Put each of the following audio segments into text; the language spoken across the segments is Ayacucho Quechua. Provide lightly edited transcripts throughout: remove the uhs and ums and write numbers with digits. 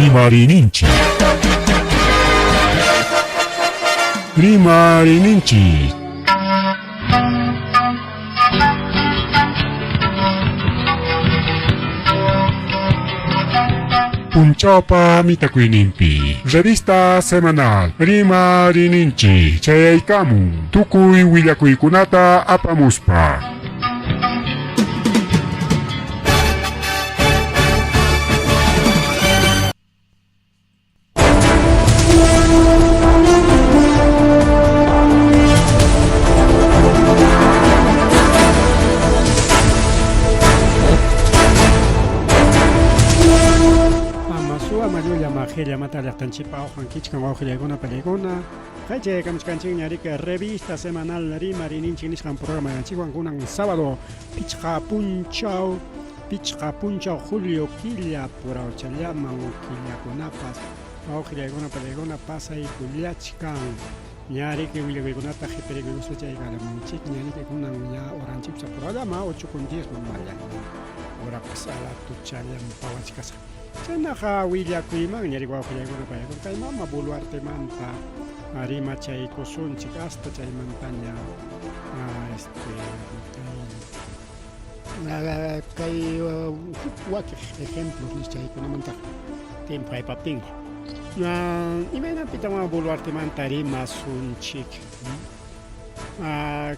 Rimarininchik. Rimarininchik. Punchawpa mitakuyninpi revista semanal Rimarininchik chayaykamun tukuy willakuykunata apamuspa. Amasuwa mayulla majilla mata llaqtanchikpa uqan kichkan wawqillaykuna pallaykuna qaychaykamuchkanchikña riki revista semanal rimarininchik nisqan programa yanchikwan kunan sábado pichqa punchaw Pichqa punchaw julio killa purawchallaman killakunapas wawqillaykuna pallaykuna pasaykullachkan. Ña riki willakuykunata qhipirikuykuspa chaykallamunchik ña riki kunan ña horanchikpas purawllama 8 con 10 mamalla horapas alatuchallam pawachkasqa. Chaynaqa willakuyman ña riki wawqillaykuna pallaykuna kay mama Boluartemanta rimachaykusunchik hasta chaymantaña este kay Kay huk wakiq ejemplos nis chaykunamantaqa tiempo haypaptinqa. Imaynanpitan mama Boluartemanta rimasunchik?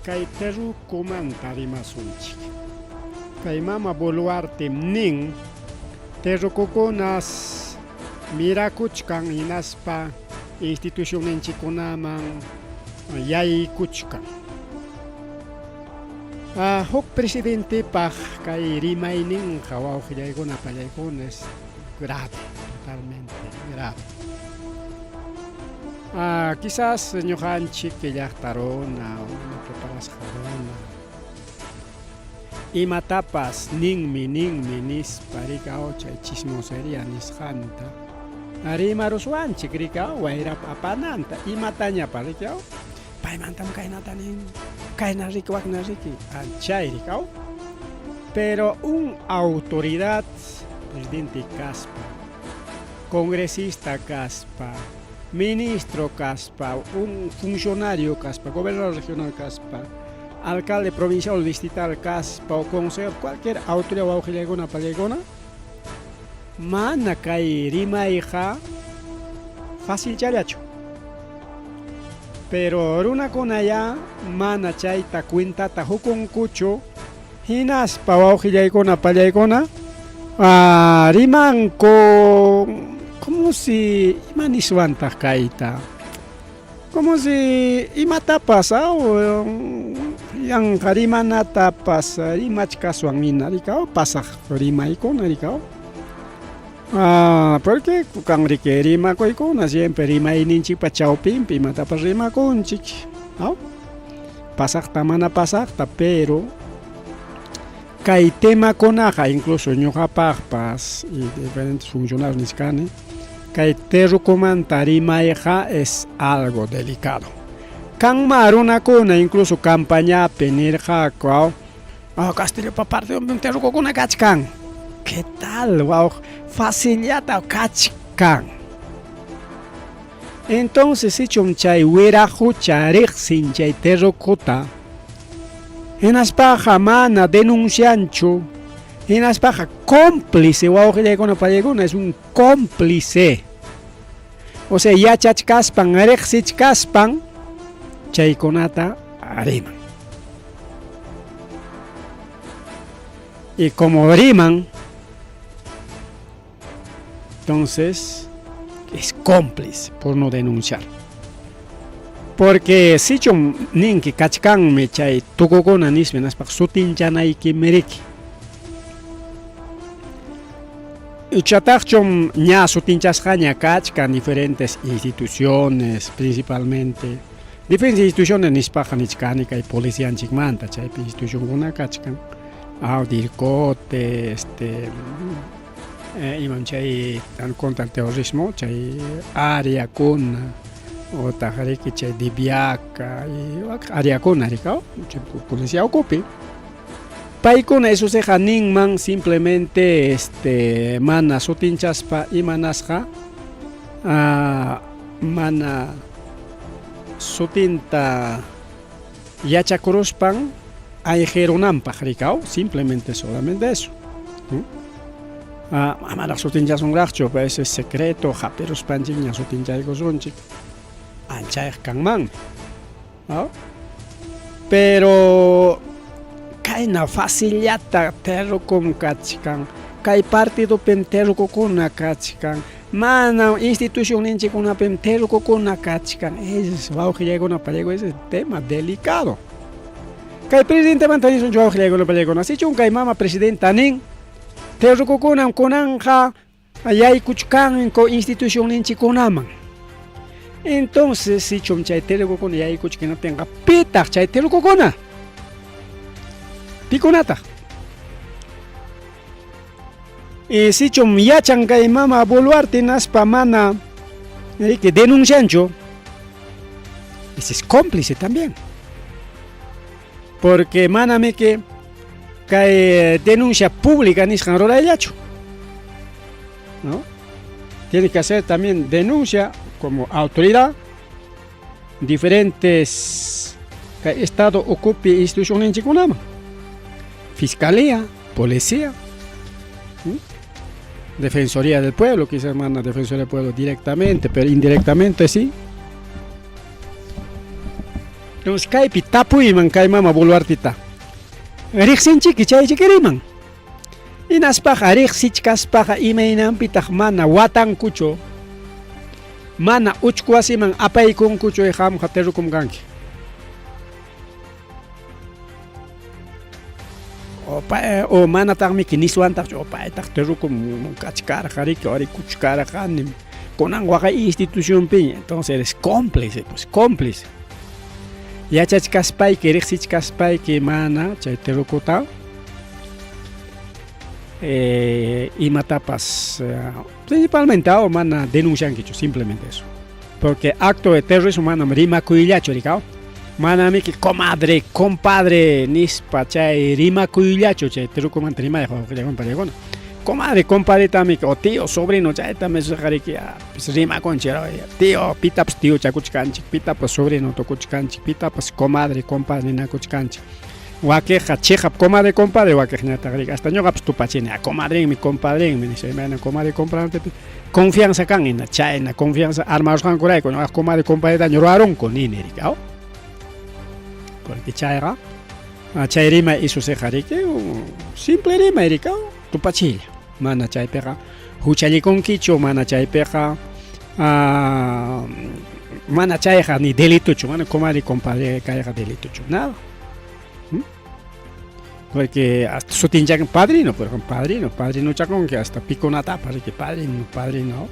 Kay terrucomanta rimasunchik. Kay mama Boluartem nin terrucokunas mirakuchkan hinaspa institucionninchikkunaman yaykuchkan. Huk presidentepaq kay rimayninqa wawqillaykuna pallaykuna es grave, totalmente grave. Quizás ñuqanchik llaqta runa, mana preparasqa runa, imatapas ninmi ninmi nispa rikaw chay chismosería nisqanta rimaruswanchik rikaw wayrap apananta imatañapas rikaw Paymantam kaynata nin, kayna riki, wakna riki, chay rikaw. Pero un autoridad, presidente kaspa, congresista kaspa, ministro kaspa, un funcionario kaspa, gobernador regional kaspa, alcalde provincial o distrital kaspa, o consejero, cualquier autoridad wawqillaykuna pallaykuna, mana kay rimayqa facilchallachu. Pero runakunayá mana chayta cuentata hukunkuchu, hinaspa wawqillaykuna pallaykuna rimanku como si ima niswantaq kayta, como si imatapas yanqa rimanatapas rimachkaswan hina rikaw pasaq rimaykuna rikaw. Porque kan riki rimakuykuna siempre rimayninchikpa chawpinpi imatapas rimakunchik, ¿no? Pasaqta mana pasaqta, pero kay temakunaqa incluso ñuqapaqpas y diferentes funcionarios nichkani, kay terrukumanta rimayqa es algo delicado. Kanma runakuna incluso campañapi nirqaku, aw, Castillopa partidonpim terrukukuna kachkan. ¿Qué tal, wawq? Facillata kachkan. Entonces, sichum chay wiraqucha riqsin chay terrukuta, hinaspaqa mana denuncianchu, hinaspaqa cómplice, wawqillaykuna pallaykuna, es un cómplice. O sea, yachachkaspan, riqsichkaspan, chaykunata riman. Y como riman, entonces es cómplice por no denunciar. Porque sichum ninki kachkanmi chay tukukuna nispa hinaspa sutinchanaykim riki. Ichataqchum ña sutinchasqaña kachkan diferentes instituciones, principalmente diferentes instituciones nispaqa nichkani kay policianchikmanta, chaypi institucionkuna kachkan, DIRCOTE, este, imam chay contra el terrorismo, chay áreakuna, otaq riki chay DIVIACA, y áreakuna rikaw, chay policía ukupi. Paykuna Jesusqa ninman simplemente este mana sutinchaspa imanasqa mana sutinta yachakuruspan ayqirunanpaq rikaw simplemente solamente eso. Amaraq sutinchasunraqchu, ese es secreto, hapiruspanchikña sutinchaykusunchik, anchayq kanmanmi. ¿No? Pero kayna facillata terrukum kachkan, kay partidopim terrukukuna kachkan, mana institucionninchikkunapim terrukukuna kachkan. Es wawqillaykuna pallaykuna, ese es tema delicado. Kay presidentemanta nisunchik wawqillaykuna pallaykuna, sichun kay mama presidenta nin, terrukukunam kunanqa yaykuchkanku institucionninchikkunaman. Entonces, sichum chay terrukukuna yaykuchkanaptinqa, pitaq chay terrukukuna? Pikunataq? Y sichum yachan kay mama Boluarte naspa mana que denuncianchu, ese es cómplice también. Porque manami que kay denuncia pública nisqan rurayllachu. ¿No? Tiene que hacer también denuncia como autoridad diferentes kay estado ukupi institucionninchikkunaman. Fiscalía, policía, Defensoría del Pueblo, quizás manda Defensoría del Pueblo directamente, pero indirectamente sí. Entonces kaypi tapuyman kay mama Boluartita. Riqsinchiki chaychiki riman. Hinaspaqa riqsichkaspaqa imaynanpitaq mana watankuchu, mana uchku wasiman apaykunkuchu qamqa terrukum kanki. O manataqmiki niswantaqchu o paytaq terrukum kachkarqa riki rikuchkarqanim kunan waqay institucionpiña, entonces eres cómplice, pues cómplice. Yachachkaspayki riqsichkaspayki mana chay terrukuta imatapas principalmente o mana denunciankichu, simplemente eso. Porque acto de terrorismo manam rimakuyllachu rikaw. Manamiki comadre, compadre nispa chay rimakuyllachu chay terrukumanta rimayqa wawqillaykuna pallaykuna. Comadre, compadre tamiki o tío, sobrino chayta riki pues rimakunchik tío, pitapas tío chakuchkanchik, pitapas sobrino tukuchkanchik, pitapas comadre, compadre ninakuchkanchik. Wakiqqa chiqap comadre, compadre wakiqñataq riki hasta ñuqapas tupachini, comadrenmi, compadrenmi nispa imayna comadre, compadre confianza kan hina chayna confianza armarusqankurayku ñuqa comadre, compadretaña ruwarunku nini riki aw. Porque chayqa chay rimay isusiqa riki simple rimay riki tupachilla mana chaypiqa huchallikunkichu, mana chaypiqa mana chayqa ni delituchu, mana comadre, compadre kayqa delituchu, nada. Porque hasta sutinchakan padrino, por ejemplo, padrino, padrino chakunki, hasta pikunatapas riki, padrino, padrino,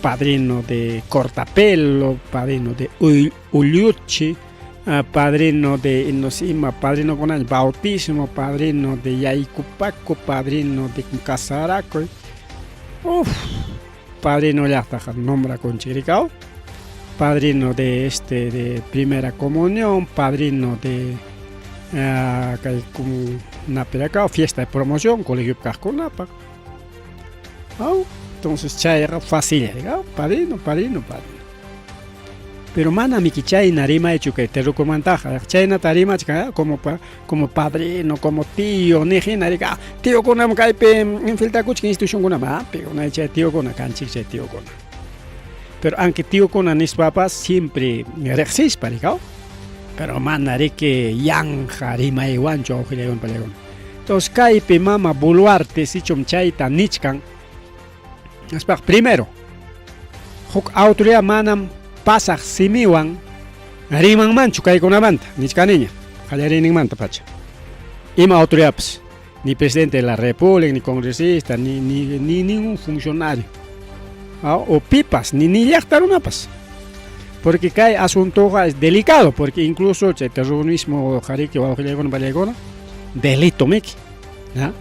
padrino de cortapelo, padrino de ulluchi, padrino de no sé, ima padrino con el bautismo, padrino de yaykupaku, padrino de casarakuy. Uf, padrino llaqtaqa nombrakunchik rikaw. Padrino de este de primera comunión, padrino de kay napirakaw fiesta de promoción colegio kaqkunapaq. Aw, entonces chayqa fácil, padrino, padrino, padrino. Pero manamiki chayna rimaychu kay terrukumantaqa, chaynata rimachkan como como padrino, como tío, niq hina rika, tíokunam kaypi infiltrakuchkan institucionkunaman, pero chay tíokuna kanchik chay tíokuna. Pero aunque tíokuna nispapas siempre riqsispa rikaw, pero mana riki yanqa rimaywanchu wawqillaykuna pallaykuna. Entonces kaypi mama Boluarte sichum chayta nichkan, nispaqa primero, huk autoridad manam pasaq simiwan rimanmanchu kaykunamanta, nichkaniña, qallariyninmanta pacha. Ima autoridadpas, ni presidente de la república, ni congresista, ni ningún funcionario, o pipas, ni llaqta runapas. Porque kay asuntoqa es delicado, porque incluso chay terrorismo qariki wawqillaykuna pallaykuna, delito miki, ¿ya?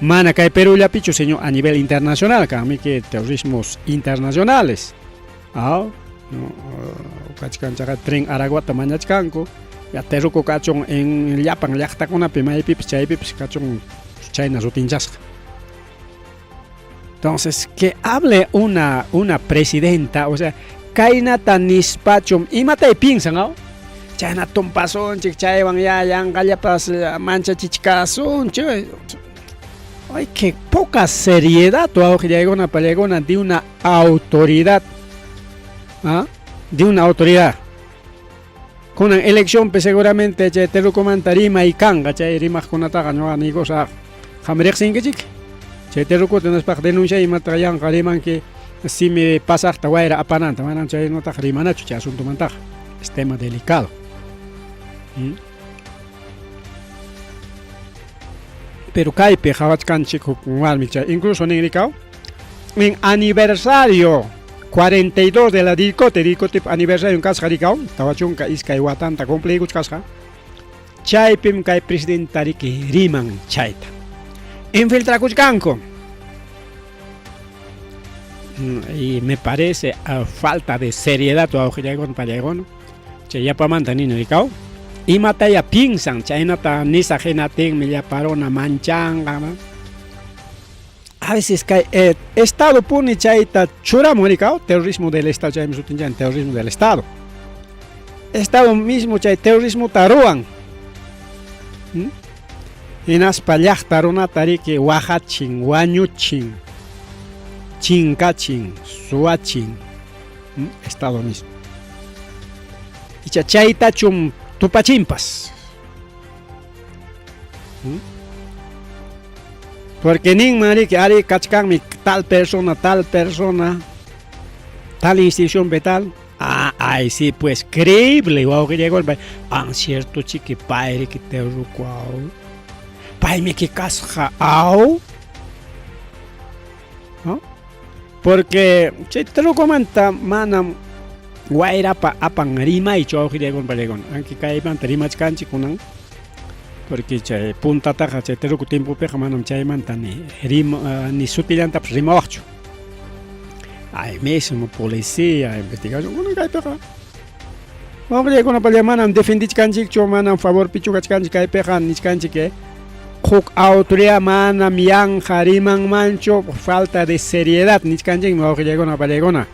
Mana kay Perú llapichu, señor, a nivel internacional, kanmiki terrorismos internacionales. No, kachkan chaqa tren Araguata mañachkanku, Ya terruku kachun en llapan llaqtakunapi maypipas chaypipas kachun chayna sutinchasqa. Entonces, que hable una presidenta, o sea, kaynata nispachum imatay piensan, ¿no? Chayna tumpasunchik, chaywan ya yanqallapas manchachichkasunchik. Ay, qué poca seriedad, wawqillaykuna, pallaykuna, de una autoridad. ¿Ah? De una autoridad. Kunan eleccionpi seguramente chay terrukumanta rimay kanqa, chay rimaqkunataqa ñuqa niykusaq, qam riqsinkichik. Chay terrukuta nispaq denuncia imataqa yanqa rimanki simi pasaqta wayra apananta, manam chaynataqa rimanachu chay asuntomantaqa. Es tema delicado. Pero kaypi qhawachkanchik huk warmi chay, incluso nin rikaw, en aniversario 42 de la DIRCOTE, DIRCOTE aniversario kasqa rikaw, 42 watanta cumpliykuchkasqa, chaypim kay presidenta riki riman chayta. Infiltrakuchkanku. Y me parece a falta de seriedad wawqillaykuna pallaykuna. Chay yapamanta nini rikaw. Imataya piensan chaynata nisaq hinatinmi llapa runa manchanqa. A veces kay Estado puni chayta churamun rikaw, terrorismo del Estado chaymi sutinchan terrorismo del Estado. Estado mismo chay terrorismota ruwan. Hinaspa llaqta runata riki waqachin, wañuchin, chinkachin, suwachin. Estado mismo. Icha chaytachum tupachinpas. Porque ninman riki ari kachkanmi tal persona, tal persona, tal institución tal. Ah, ay, sí, pues creíble, wawqillaykunapa. Ah, cierto chiki pay riki terruku aw. Paymi kasqa aw. ¿No? Porque chay terrukumanta manam wayrapa apan rimaychu wawqillaykuna pallaykuna. Aunque kaymanta rimachkanchik kunan. Porque chay puntataqa chay terruku tiempopiqa manam chaymanta ni rima ni sutillantapas rimawaqchu. Ay mismo policía, investigación, kunan kaypiqa. Wawqillaykuna palla manam defendichkanchikchu, manam favorpichu kachkanchik kaypiqa nichkanchik huk autoridad manam yanqa rimanmanchu, falta de seriedad nichkanchikmi wawqillaykuna pallaykuna.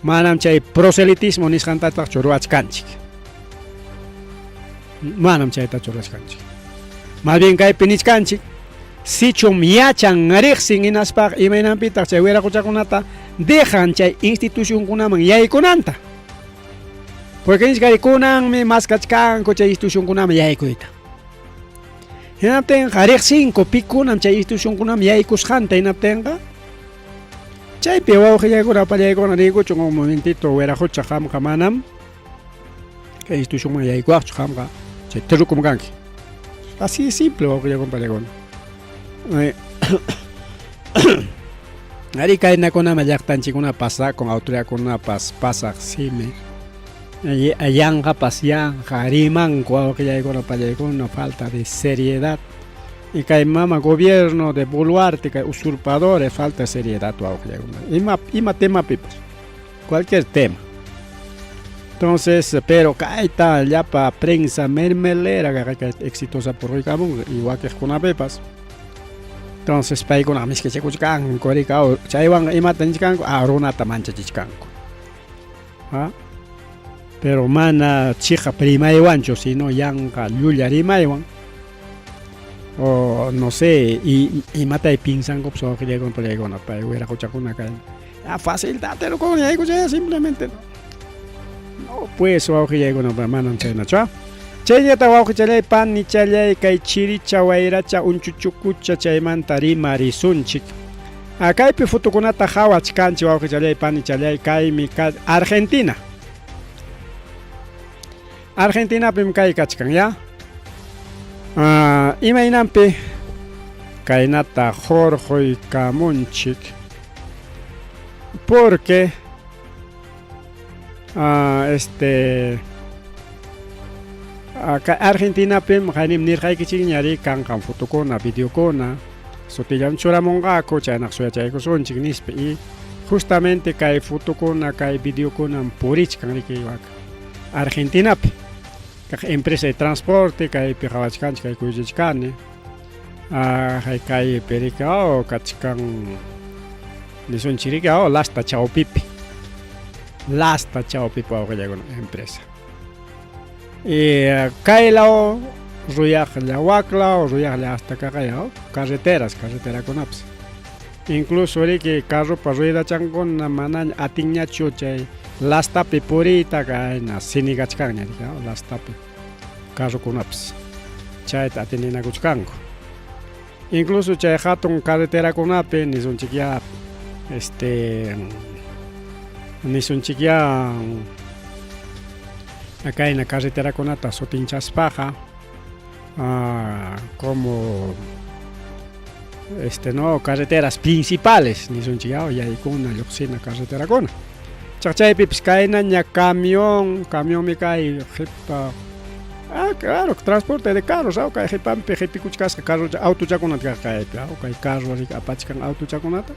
Manam chay proselitismo nisqantataqchu ruwachkanchik. Manam chaytachu ruwachkanchik. Más bien kaypi nichkanchik, sichum yachan riqsin hinaspaqa imaynanpitaq chay wiraquchakunata dejan chay institucionkunaman yaykunanta. Porque nichkari kunanmi maskachkanku chay institucionkunaman yaykuyta. Hinaptinqa riqsinku pikunam chay institucionkunaman yaykusqanta hinaptinqa chaypi wawqillaykuna pallaykuna riykuchun un momentito wiraqucha qamqa manam kay institucionman yaykuwaqchu qamqa chay terrukum kanki. Así de simple wawqillaykuna pallaykuna. Ari kaynakunama llaqtanchikkuna pasakun autoridadkunapas pasaq simi yanqapas yanqa rimanku wawqillaykuna pallaykuna falta de seriedad. Y kay mama gobierno de Boluarte kay usurpadores falta de seriedad wawqillaykuna. Ima temapipas cualquier tema. Entonces, pero kayta llapa prensa mermelera exitosa por rikamun y wakiqkunapipas. Entonces, paykuna miskichikuchkanku rikaw chaywanqa imata nichkanku ah runata manchachichkanku. ¿Ah? Pero mana chiqap rimaywanchu sino yanqa llulla rimaywan. O no sé, y imatay piensankupas wawqillaykuna pallaykuna pay wiraquchakuna kay. Ah, fácil terukuna yaykuchaya simplemente. No pues wawqillaykuna manam chaynachu. Chayllata wawqichallay panichallay kay chiricha wayracha unchuchukucha chaymanta rimarisunchik. Kaypi fotokunata qhawachkanchik wawqichallay panichallay kaymi Argentina. Argentinapim kay kachkan ya. Imaynanpi kaynata hurquykamunchik porque Argentinapim qaynim nirqaykichikña ri kanqan fotokuna, videokuna sutillam churamunqaku chaynaq suyachaykusunchik nispa y justamente kay fotokuna, kay videokunam purichkan riki Argentinapi. Kaq empresa de transporte kaypi qawachkanchik kay kuyuchichkani. Ah, kaypi riki oh, kachkan nisunchik riki oh, lasta chawpipi. Lasta chawpipi wawqillaykuna empresa. Y kay law ruyaqlla wak law ruyaqlla hasta kaqaya oh, carreteras carreterakunapas. Incluso riki carropa ruedachankuna manaña atinñachu chay lastapi puriyta kayna sinigachkanña riki lastapi carrokunapas chayta atininakuchkanku. Incluso chay hatun carreterakunapi nisunchikyá este nisunchikyá kayna carreterakunata sutinchaspaqa como este no carreteras principales nisunchik ya yaykuna lluqsina carreterakuna chaypipis kaynaña camión camionmi kay qipa ah claro transporte de carros aw kay qipanpi qipikuchkasqa carro autochakunata kaypi aw kay carro riki apachkan autochakunata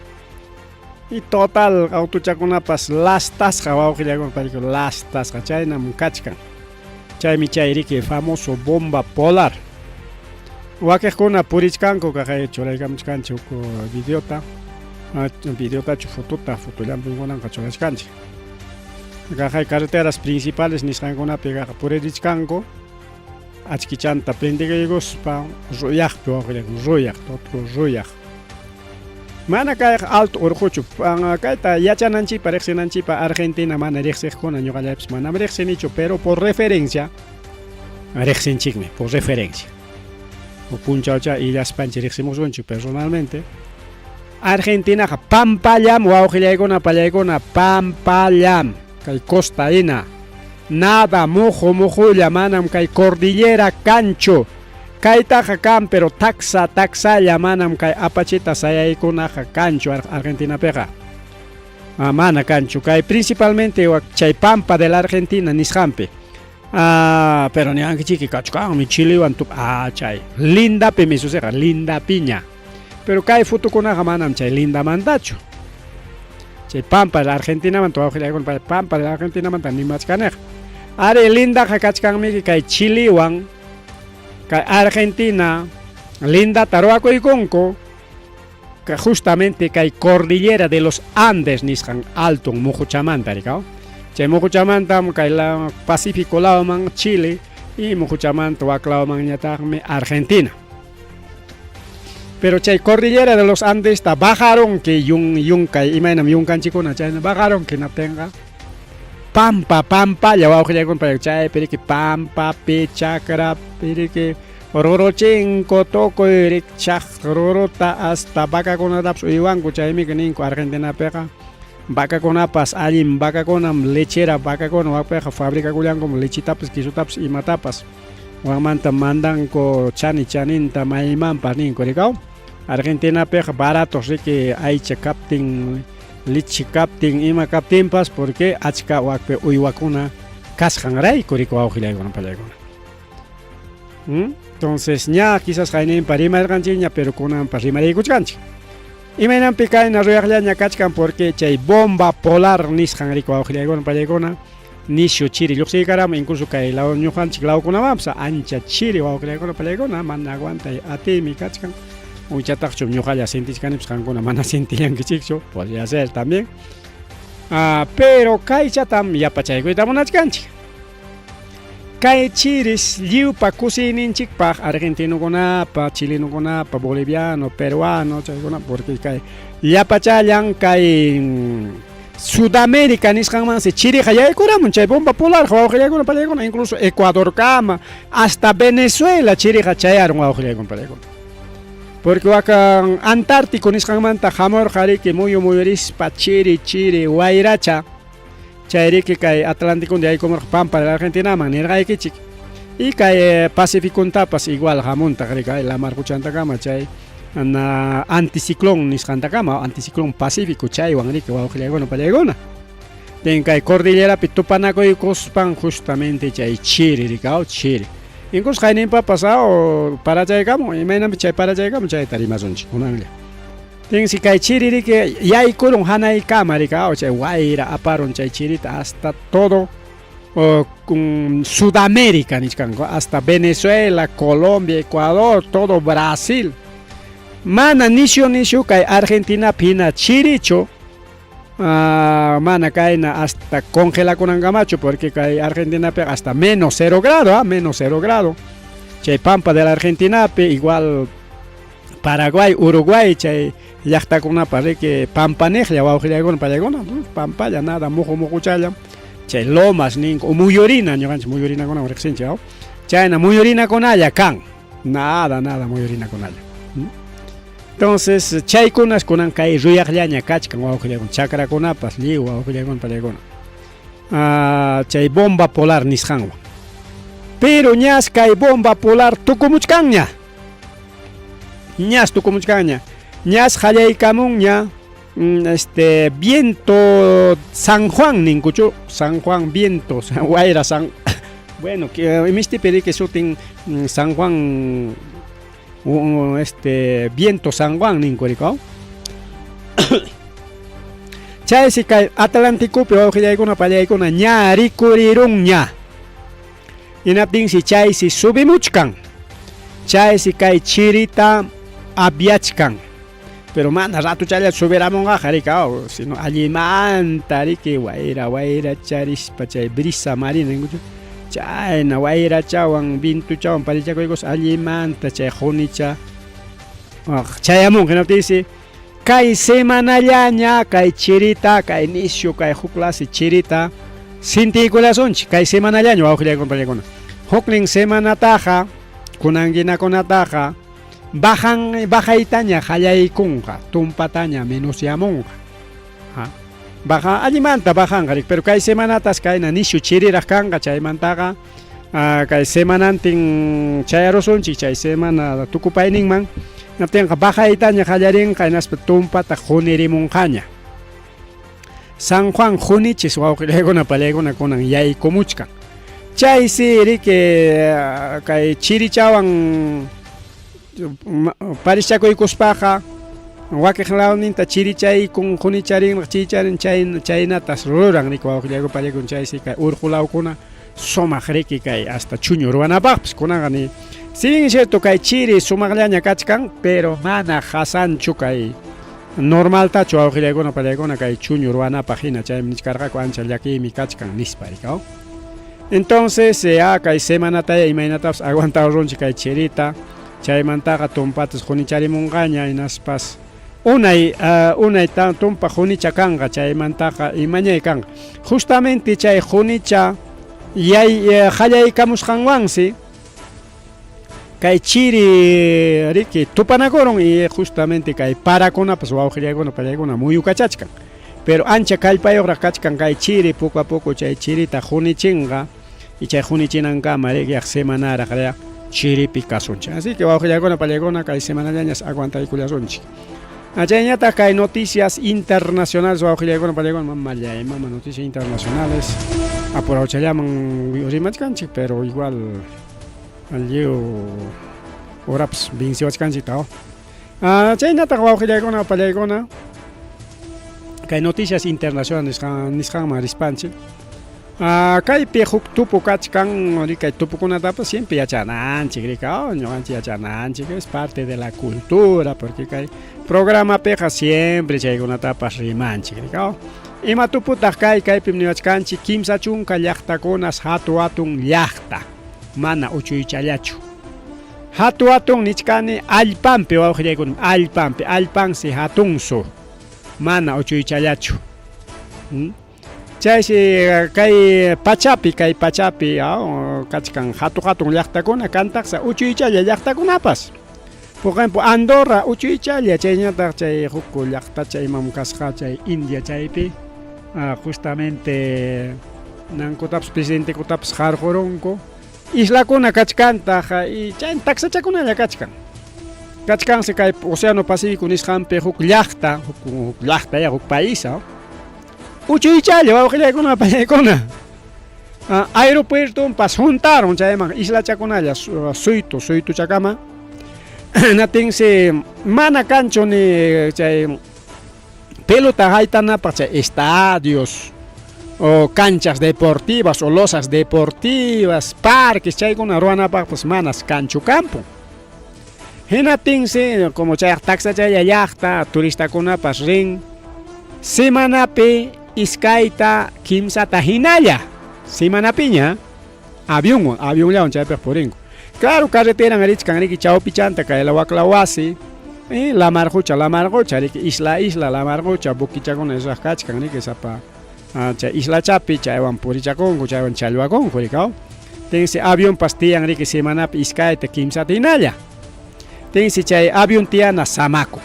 y total autochakunapas lastasqa wawqillaykuna payku lastasqa chaynam kachkan chaymi chay riki famoso bomba polar wakiqkuna purichkanku kaqay churaykamuchkanchik huk videota videotachu fotota fotollampikunanqa churachkanchik kaqay carreteras principales nisqankunapi kaqa puririchkanku achkichanta prendikuykuspa ruyaqpi wawqillaykuna ruyaq tutku ruyaq mana kayqa alto urquchu kayta yachananchikpa riqsinanchikpa Argentina mana riqsiqkuna ñuqallaypas manam riqsinichu pero por referencia riqsinchikmi por referencia huk punchawcha illaspanchik riqsimusunchik personalmente Argentinaqa pampallam wawqillaykuna pallaykuna pampallam kay costa hina nada muhu muhulla manam kay cordillera kanchu kaytaqa kan pero taksa taksalla manam kay apachita sayaykunaqa kanchu Argentinapiqa mana kanchu kay principalmente chay pampa de la Argentina nisqanpi ah, pero niwankichiki kachkanmi Chilewan tup ah, chay lindapimi susiqa lindapiña pero kay fotokunaqa manam chay lindamantachu chay pampa de la Argentinamanta wawqillaykuna pampa de la Argentinamanta nimachkaniqa ari lindaqa kachkanmiki kay Chilewan kay Argentina lindata ruwakuykunku justamente kay cordillera de los Andes nisqan alton muhuchamanta rikaw chay muhuchamantam kay la Pacífico lawman Chile y muhuchamanta wak lawmanñataqmi Argentina pero chay cordillera de los Andes ta bajarunki yun yunkay imaynam yunkanchikkuna chayna bajarunki hinaptinqa pampa pampalla wawqillaykuna chaypi riki pampapi chakrapi riki ruruchinku tukuy rikchaq ruruta hasta vacakunatapas uywanku chaymiki ninku Argentinapiqa vacakunapas allin vacakunam lechera vacakuna wakpiqa fabricakullankum lechitapas quesotapas imatapas wakmanta mandanku chani chaninta maymanpas ninku rikaw Argentinapiqa baratos riki aycha kaptin leche kaptin ima kaptinpas porque achka wakpi uywakuna kasqanrayku riki wawqillaykuna pallaykuna Entonces ña quizás qayninpa rimarqanchikña pero kunanpas rimariykuchkanchik imaynanpi kayna ruyaqllaña kachkan porque chay bomba polar nisqan riki wawqillaykuna pallaykuna nishu chiri lluqsiykaramun incluso kay law ñuqanchik lawkunamanpas ancha chiri wawqillaykuna pallaykuna mana aguantay atiymi kachkan unchataqchu ñuqalla sintichkanipas qankuna mana sintillankichikchu podría ser también ah, pero kaychatam yapachaykuyta munachkanchik kay chiris lliwpa kusiyninchikpaq argentinokunapa chilenokunapa boliviano peruano chaykuna porque kay llapachallan kay Sudamérica nisqanmansi chiriqa yaykuramun chay bomba polarqa wawqillaykuna pallaykuna incluso Ecuadorkama hasta Venezuela chiriqa chayarun wawqillaykuna pallaykuna porque wakan Antártico nisqanmanta hamurqa riki muyu muyurispa chiri chiri wayracha chayriki kay Atlántico yaykumurqa pampa de la Argentinaman nirqaykichik y kay Pacificontapas igual hamuntaq riki ay lamar quchantakama chay na anticiclón nisqantakama anticiclón pacífico chaywan riki wawqillaykuna pallaykuna tin kay cordillerapi tupanakuykuspan justamente chay chiri rikaw chiri incluso qayninpapas aw parachaykamun imaynanpi chay parachaykamun chayta rimasunchik kunanlla tinsi kay chiri riki yaykurun hanaykama rikaw chay wayra aparun chay chirita hasta todo. Sudamérica nichkanku, hasta Venezuela, Colombia, Ecuador, todo Brasil. Mana nisyu nisyu kay Argentinapi hina chirichu, mana kayna hasta congelakunankamachu, porque kay Argentinapi hasta menos 0 grado, menos 0 grado. Chay pampa de la Argentinapi, igual Paraguay, Uruguay, chay llaqtakunapa riki pampaniqlla wawqillaykuna pallaykuna, pampalla nada muhu muhuchalla, chay lomas ninku, o muyurina, ñuqanchik muyurinakunawan riqsinchik, aw? Chayna muyurinakunalla kan, nada, nada muyurinakunalla. Entonces, chaykunas kunan kay ruyaqllaña kachkan wawqillaykuna, chakrakunapas lliw wawqillaykuna pallaykuna. Chay bomba polar nisqanwan. Pero ñas kay bomba polar tukumuchkanña. Ñas tukumuchkanña. Ñas qallaykamunña, viento San Juan ninkuchu, San Juan viento, wayra San, bueno, que imistipi riki sutin, San Juan, viento San Juan ninku rikaw. Chaysi kay Atlánticopi wawqillaykuna pallaykuna ña rikurirunña. Hinaptinsi chaysi subimuchkan. Chaysi kay chirita aviachkan. Pero mana ratuchalla subiramunqaqa rikaw, sino allimanta riki wayra wayra charispa chay brisa marina ninkuchu. Chayna wayrachawan vintuchawan parichakuykus allimanta chay qunicha chayamunqa. Hinaptinsi kay semanallaña kay chirita, kay nisyu, kay huk clase chirita sintiykullasunchik kay semanallaña wawqillaykuna pallaykuna. Huknin semanataqa kunanguinakunataqa bajan bajaytaña qallaykunqa, tumpataña menosyamunqa. Baja allimanta bajanqa rik, pero kay semanatas kayna nisyu chiriraq kanqa, chaymantaqa kay semanantin chayarusunchik chay semana tukupayninman, hinaptinqa bajaytaña qallarinqa hinaspa tumpata qunirimunqaña. San Juan qunichis wawqillaykuna pallaykuna kunan yaykumuchkan. Chaysi riki kay chirichawan parischakuykuspaqa wakiq lawninta chirichaykun qunicharinraq chiricharin chaynatas ruran riki wawqillaykuna pallaykuna chaysi kay urqu lawkuna sumaq riki kay hasta chuñu ruwanapaqpas kunanqa ni si bien es cierto kay chiri sumaqllaña kachkan pero mana qasanchu kay normaltachu wawqillaykuna pallaykuna kay chuñu ruwanapaq hina chaymi nichkarqaku ancha llakiymi kachkan nispa rikaw. Entonces ya kay semanataya imaynatapas aguantarunchik kay chirita chaymantaqa tumpatas qunicharimunqaña hinaspas unay unay tumpa qunicha kanqa chaymantaqa imañay kanqa. Justamente chay qunicha yay qallaykamusqanwansi kay chiri riki tupanakurun y justamente kay parakunapas wawqillaykuna pallaykuna muyukachachkan. Pero ancha kallpayuqraq kachkan kay chiri poco a poco chay chirita qunichinqa y chay qunichinankama riki semanaraq ya chiripi kasunchik. Así que wawqillaykuna pallaykuna kay semanallañas aguantaykullasunchik. Chayñataq kay noticias internacionales wawqillaykuna pallaykuna mamallay mama noticias internacionales apurawchallaman rimachkanchik pero igual lliw horapas venciwachkanchik taw. Chaynataq wawqillaykuna pallaykuna kay noticias internacionales nisqanman rispanchik. Kaypi huk tupu kachkan, kay tupukunatapas siempre yachananchik, rika, ñuqanchik yachananchik, es parte de la cultura, porque kay programapiqa siempre chaykunatapas rimanchik, rika. Ima tuputaq kay kaypim niwachkanchik 30 llaqtakunas hatu hatun llaqta, mana uchuychallachu. Hatu hatun nichkani allpanpi wawqillaykuna, allpanpi, allpansi hatunsu, mana uchuychallachu. Chaysi kay pachapi, kachkan hatu hatun llaqtakuna kantaqsa uchuychalla llaqtakunapas. Por ejemplo, Andorra uchuychalla chayñataq chay huk llaqtacha imam kasqa chay India chaypi justamente nankutapas presidente kutapas qarqurunku. Islakuna kachkantaq y chay taksachakunalla kachkan. Kachkansi kay Océano Pacífico nisqanpi huk llaqta, huk llaqta ya huk país, uchuychalla wawqillaykuna pallaykuna. Aeropuertonpas juntaron chayman islachakunalla suytu suytuchakama. Natinsi mana kanchu ni chay pelota haytanapaq chay estadios. o canchas deportivas o losas deportivas, parques chaykuna ruwanapaqpas manas kanchu campo. Hinaptinsi, como chayaq taksachalla llaqta, turistakunapas rin, semanapi iskayta kimsata hinalla, semanapiña, avionwan, avionllawan chaypiq purinku. Claro, carreteran richkan riki chawpichanta kay wakla wasi, y lamar qucha, lamar qucha, riki isla isla lamar qucha, buquichakuna isaq kachkan riki sapa chay islachapi chaywan purichakunku, chaywan challwakunku rikaw. Tinsi avionpas tiyan riki semanapi iskayta kimsata hinalla. Tinsi chay avion tiyana samakun.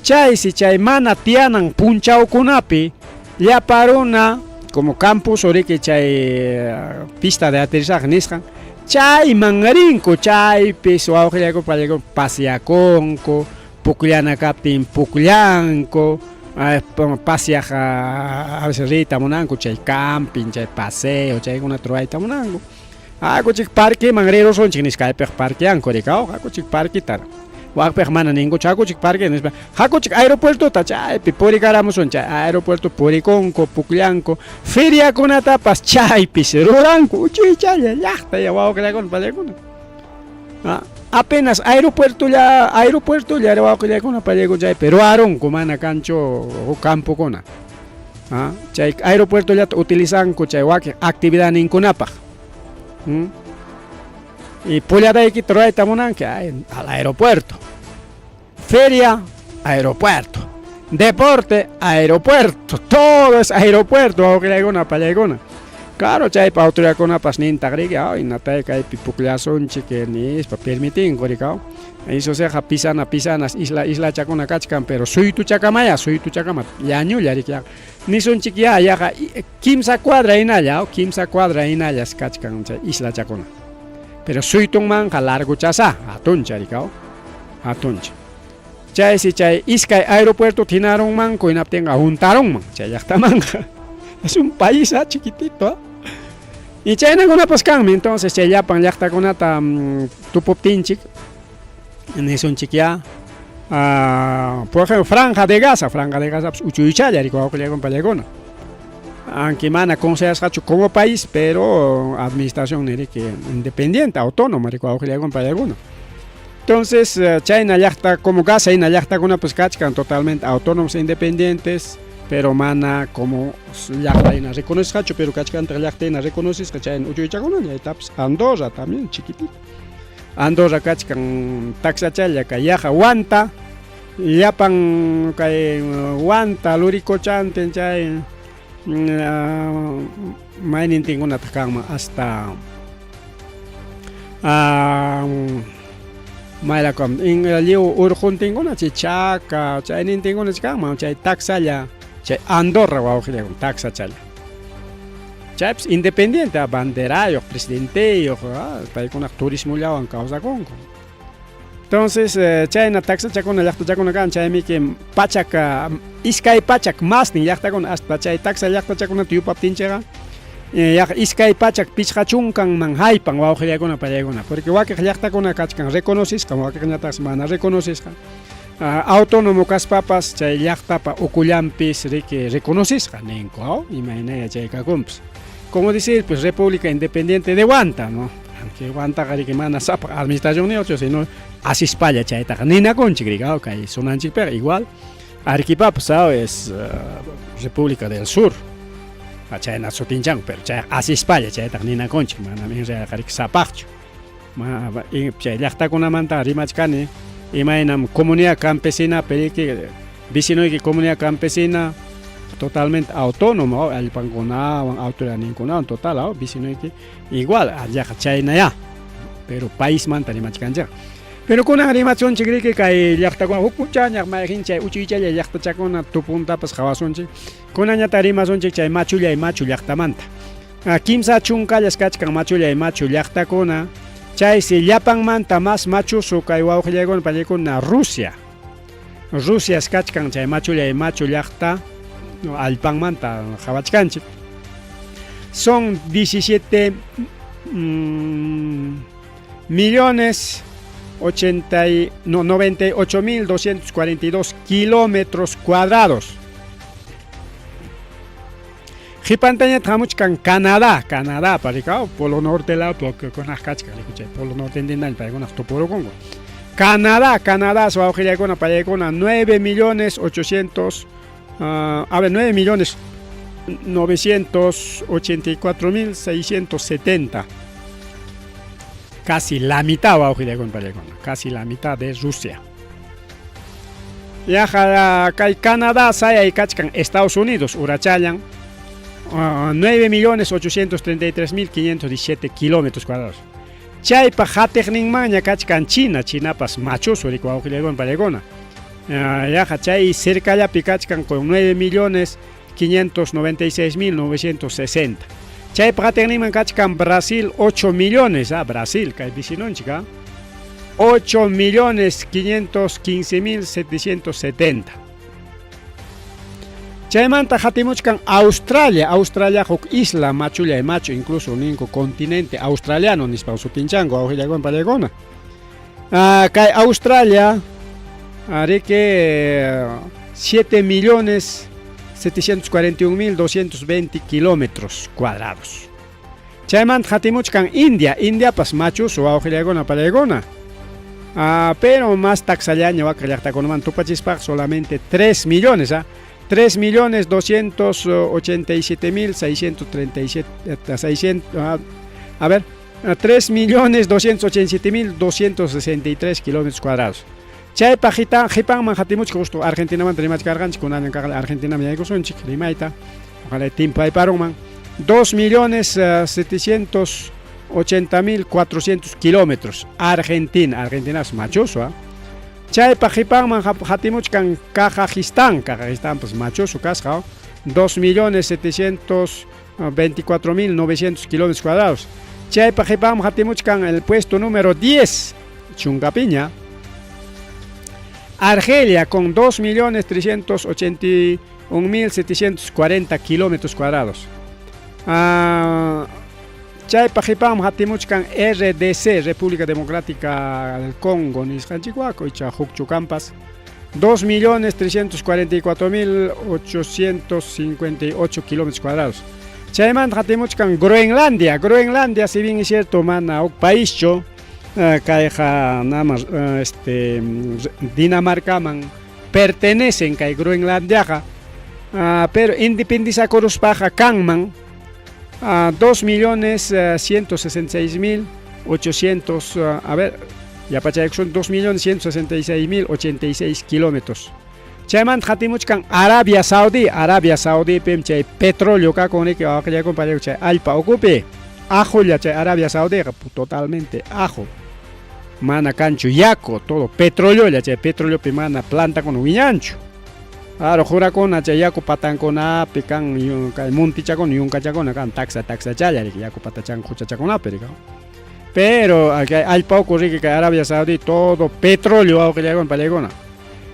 Chaysi chay mana tiyanan punchawkunapi llapa runa como campus riki chay pista de aterrizaje nisqan chayman rinku, chaypis wawqillayku pallayku pasyakunku, pukllana kaptin pukllanku, pasyaq a veces riyta munanku chay camping, chay paseo, chaykunata ruwayta munanku. Hakuchik parqueman rirusunchik nispa kaypiq parqueanku rikaw, hakuchik parqueta. Wakpiq mana ninkuchu hakuchik parque nispa, hakuchik aeropuertota chaypi purikaramusun, chay aeropuerto purikunku, pukllanku, feriakunatapas chaypis ruranku, uchuychalla llaqta ya wawqillaykuna pallaykuna. Apenas aeropuertolla, aeropuertolla wawqillaykuna pallaykuna chaypi ruwarunku, mana kanchu huk campokuna. Chay aeropuertollata utilizanku chay wakin actividadninkunapaq. Y pulladaykita ruwayta munanki, ay, al aeropuerto. Feria, aeropuerto. Deporte, aeropuerto. Todo es aeropuerto, wawqillaykuna pallaykuna. Claro, chaypa autoridadkunapas nintaq riki, ay, natay kaypi pukllasunchik nispa permitinku rikaw. Eso seqa pisana pisanas isla islachakuna kachkan, pero suytuchakamaya, suytuchakama llañulla riki. Nisunchik ya yaqa kimsa cuadra hinalla, kimsa cuadra hinallas kachkan chay islachakuna. Pero suytunmanqa largochasa, hatuncha rikaw, hatuncha. Chaysi chay iskay aeropuerto hinarunmanku hinaptinqa huntarunman chay llaqtamanqa. Es un país chiquitito. Y chaynakunapas kanmi, entonces chay llapan llaqtakunata tupuptinchik nisunchik ya, por ejemplo, Franja de Gaza, Franja de Gaza uchuychalla riki wawqillaykuna pallaykuna. Aunque mana considerasqachu como país, pero administración riki independiente, autónoma riki wawqillaykuna pallaykuna. Entonces, chayna llaqta como Gaza hina llaqtakunapas kachkan totalmente autónomos e independientes, pero mana como llaqta hina reconocisqachu, pero kachkantaq llaqta hina reconocisqa chayna uchuychakuna, chaytapas Andorra también chiquitita. Andorra kachkan taksachalla kay yaqa Huanta, llapan kay Huanta, Luricochantin chay maynintinkunataq kanman hasta maylakam lliw urquntinkuna chay Chaca chaynintinkuna kanman chay taksalla chay Andorra wawqillaykuna taksachalla. Chaypis independiente, banderayuq, presidenteyuq, paykunaq turismollawan kawsakunku. Entonces, chayna taksachakuna llaqtachakuna kan, chaymiki pachak iskay pachak masnin llaqtakuna hasta chay taksa llaqtachakunata yupaptinchikqa yaqa 250 haypan wawqillaykuna pallaykuna, porque wakiq llaqtakuna kachkan reconocisqa, wakiqñataqsi mana reconocisqa. Autónomo kaspapas chay llaqtapa ukullanpis riki reconocisqa ninku, imaynaya chay kakunpas. Como decir, pues República Independiente de Huanta, ¿no? Aunque Huantaqa riki mana sapaq administracionniyuqchu, sino asispalla chaytaqa ninakunchik riki, kay sunanchikpiqa igual. Arequipapas es República del Sur. Chayna sutinchanku, pero chay asispalla chaytaqa ninakunchik, manam en realidad riki sapaqchu. Chay llaqtakunamanta rimachkani, imaynam comunidad campesina riki, vecinoyki comunidad campesina totalmente autónomo, allpankunawan, autoridadninkunawan, total, vecinoyki igual, yaqa chaynaya, pero paismanta rimachkanchik. Pero kunan rimachunchik riki kay llaqtakuna huk punchañaq mayqin chay uchuychalla llaqtachakuna tupuntapas qhawasunchik. Kunanñataq rimasunchik chay machullay machu llaqtamanta. 30 kachkan machullay machu llaqtakuna. Chaysi llapanmanta mas machusu kay wawqillaykuna pallaykuna Rusia. Rusia kachkan chay machullay machu llaqta allpanmanta qhawachkanchik. Son 17 millones 98.242 kilómetros cuadrados. Qipantañataq hamuchkan Canadá, Canadá parikaw Polo Norte lawpi wakikunaq kachkan rikuchay Polo Norte ntindaña paykunaq tupurukunku. Canadá, Canadá wawqillaykuna payaykuna 9 millones 800 a ver 9 millones 984 mil 670. Casi la mitad wawqillaykuna payaykuna, casi la mitad de Rusia. Yaqa kay Canadá sayay kachkan Estados Unidos urachallan 9 millones 833 mil 517 kilómetros cuadrados. Chaypa hatiqninmanña kachkan China, Chinapas machusu riku wawqillaykuna payaykuna. Yaqa chay cercallapi kachkan con 9 millones 596 mil 960. Chaypa hatiqninman kachkan Brasil 8 millones, Brasil kay vecinonchik, 8 millones 515 mil 770. Chaymanta hatimuchkan Australia, Australia huk isla machulla machu, incluso ninku continente australiano nispa sutinchanku wawqillaykuna payaykuna. Kay Australia ariki 7 millones 741 mil 220 kilómetros cuadrados. Chaymanta hatimuchkan India, Indiapas machusu wawqillaykuna payaykuna. Pero más taksallaña waka llaqtakunaman tupachispaqa solamente 3 millones, 3 millones 287 mil 637, 600, a ver, 3 millones 287 mil 263 kilómetros cuadrados. Chaypa qipanman hatimuchka justo Argentinamanta rimachkarqanchik, kunan kaqla Argentinaman yaykusunchik rimayta, ojalá timpu ayparunman. 2 millones 780 mil 400 kilómetros. Argentina, Argentina es machuso, Chaypa qipanman hatimuchkan Kazajistán, Kazajistán pues machuso kasqa, 2 millones 724 mil 900 kilómetros cuadrados. Chaypa qipanman hatimuchkan el puesto número 10, Chungapiña. Argelia con 2 millones 381 mil 740 kilómetros cuadrados. Chaypa qipanman hatimuchkan RDC, República Democrática del Congo, nisqanchik wako, icha hukchukampas, 2 millones 344 mil 858 kilómetros cuadrados. Chaymanta hatimuchkan Groenlandia, Groenlandia, si bien es cierto, mana huk paischu, kayqa nada más, Dinamarcaman pertenecen kay Groenlandiaqa, pero independizakuruspaqa kanman 2 millones 166 mil 800, a ver, yapachaykusun 2 millones 166 mil 86 kilómetros. Chaymanta hatimuchkan Arabia Saudí, Arabia Saudí pim chay petróleo kakun riki wawqillaykuna payku chay allpa ukupi, ajolla chay Arabia Saudí totalmente ajo. Mana kanchu yaku, todo petróleo chay petroleopi mana plantakuna wiñanchu. Claro, jurakuna chay yaku patankunapi kan kay muntichakuna yunkachakuna kan taksa taksachalla riki yaku patachan quchachakunapi riki. Pero kay allpa uku riki kay Arabia Saudí todo petróleo wawqillaykuna payaykuna.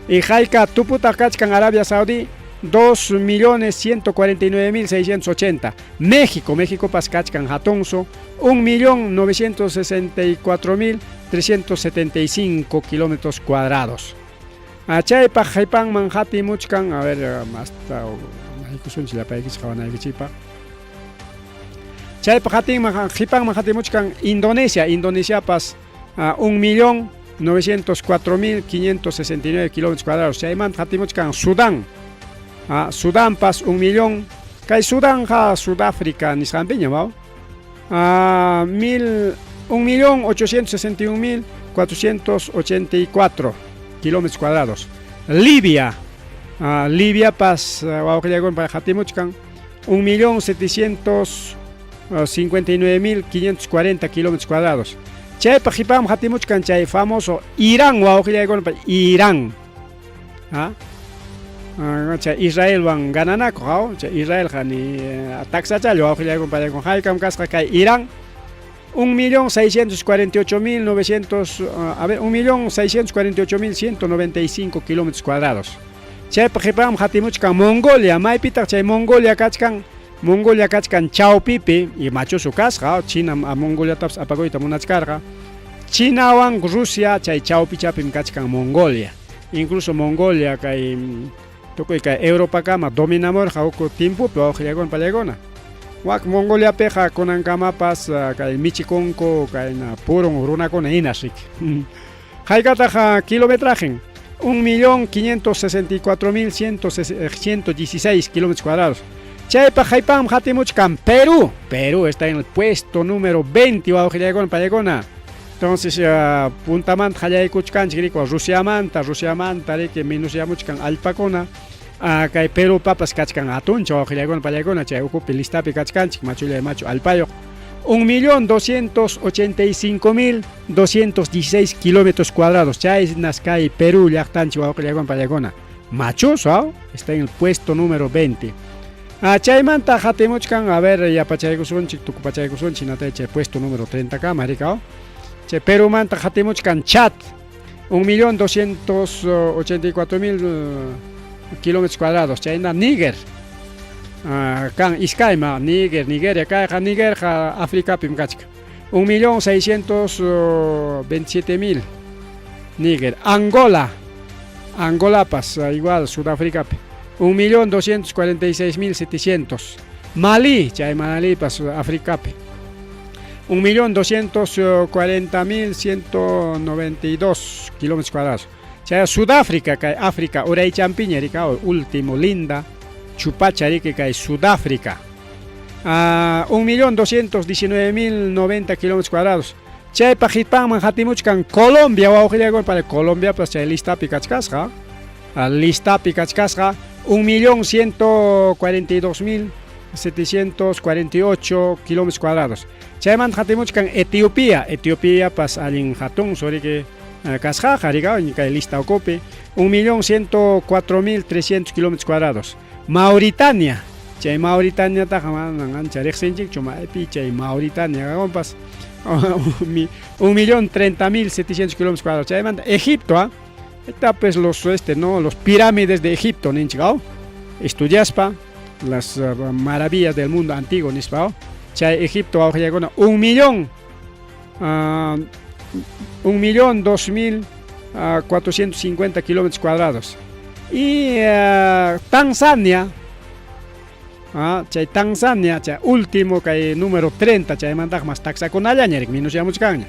Y hayka tuputaq kachkan Arabia Saudí 2 millones 149 mil 680. México, México pas kachkan hatunsu 1 millón 964 mil 375 kilómetros cuadrados. Chaypaq qipanman hatimuchkan, a ver, hasta maykusunchik llapaykichik qawanaykichikpaq. Chaypaq hatinman qipanman hatimuchkan Indonesia, Indonesiapas 1 millón 904 mil 569 kilómetros cuadrados. Chaymanta hatimuchkan Sudán. Sudánpas 1 millón. Kay Sudánqa Sudáfrica nisqanpiña, waw. 1 millón 861 mil 484 kilómetros cuadrados. Libia, Libia pas wawqillaykuna hatimuchkan 1 millón 759 mil 540 kilómetros cuadrados. Chaypa qipanman hatimuchkan chay famoso Irán wawqillaykuna Irán. Chay Israelwan gananakuq, haw? Chay Israelqa ni taksachalla wawqillaykuna payaykuna haykam kasqa kay Irán 1.648.900, a ver, 1.648.195 kilómetros cuadrados. Chaypa qipanman hatimuchkan Mongolia, maypitaq chay Mongolia kachkan? Mongolia kachkan chawpipi y machusu kasqa, China Mongoliatapas apakuyta munachkarqa. Chinawan Rusia chay chawpichapim kachkan Mongolia. Incluso Mongolia kay Tukuy kay Europakama dominamurqa huk tiempopi wawqillakuna pallaykuna. Wak Mongoliapiqa kunankamapas kay michikunku kayna purun runakuna hinas riki. Haykataq kilometrajen? 1.564.116 kilómetros cuadrados. Chaypaq haypanmi hatimuchkan Perú. Perú está en el puesto número 20 wawqillaykuna pallaykuna. Entonces puntamanta qallaykuchkanchik riki Rusiamanta, Rusiamanta riki menosyamuchkan allpakuna. Kay Perúpapas kachkan hatuncha wawqillaykuna pallaykuna chay ukupi listapi kachkanchik machullay machu allpayuq. 1.285.216 kilómetros cuadrados. Chaynas kay Perú llaqtanchik wawqillaykuna pallaykuna. Machuso, está en el puesto número 20. Chaymanta hatimuchkan, a ver, yapachaykusunchik, tukupachaykusunchik, natay chay puesto número 30 kama, rikao. Chay Perumanta hatimuchkan Chad, 1.284.000 kilómetros cuadrados. Chayna Níger. Kan iskayma Níger, Nigeria, kayqa Nigerqa Africapim kachkan. 1.627.000 Níger. Angola, Angolapas igual Sudafricapi. 1.246.700. Malí, chay Malipas Africapi. 1.240.192 kilómetros cuadrados. Chay Sudáfrica, kay África, uraychampiña rika, último linda, chupacha riki kay Sudáfrica. 1.219.090 kilómetros cuadrados. Chaypa qipanman hatimuchkan Colombia, wawqillaykuna, para Colombia pues chay listapi kachkasqa. Listapi kachkasqa 1.142.748 kilómetros cuadrados. Chaymanta hatimuchkan Etiopía, Etiopía pas allin hatun suriki kasqaqa rika kay lista ukupi 1.104.300 kilómetros cuadrados. Mauritania, chay Mauritaniataqa manan ancha riqsinchikchu maypi chay Mauritania kakunpas 1.030.700 kilómetros cuadrados. Chaymanta Egipto, está pues los no, los pirámides de Egipto ninchik, estudiaspa las maravillas del mundo antiguo nispa, chay Egipto wawqillaykuna 1.002.450 kilómetros cuadrados. Y Tanzania, chay Tanzania, chay último kay número 30, chaymantaqa mas taksakunallaña riki minusyamuchkanña.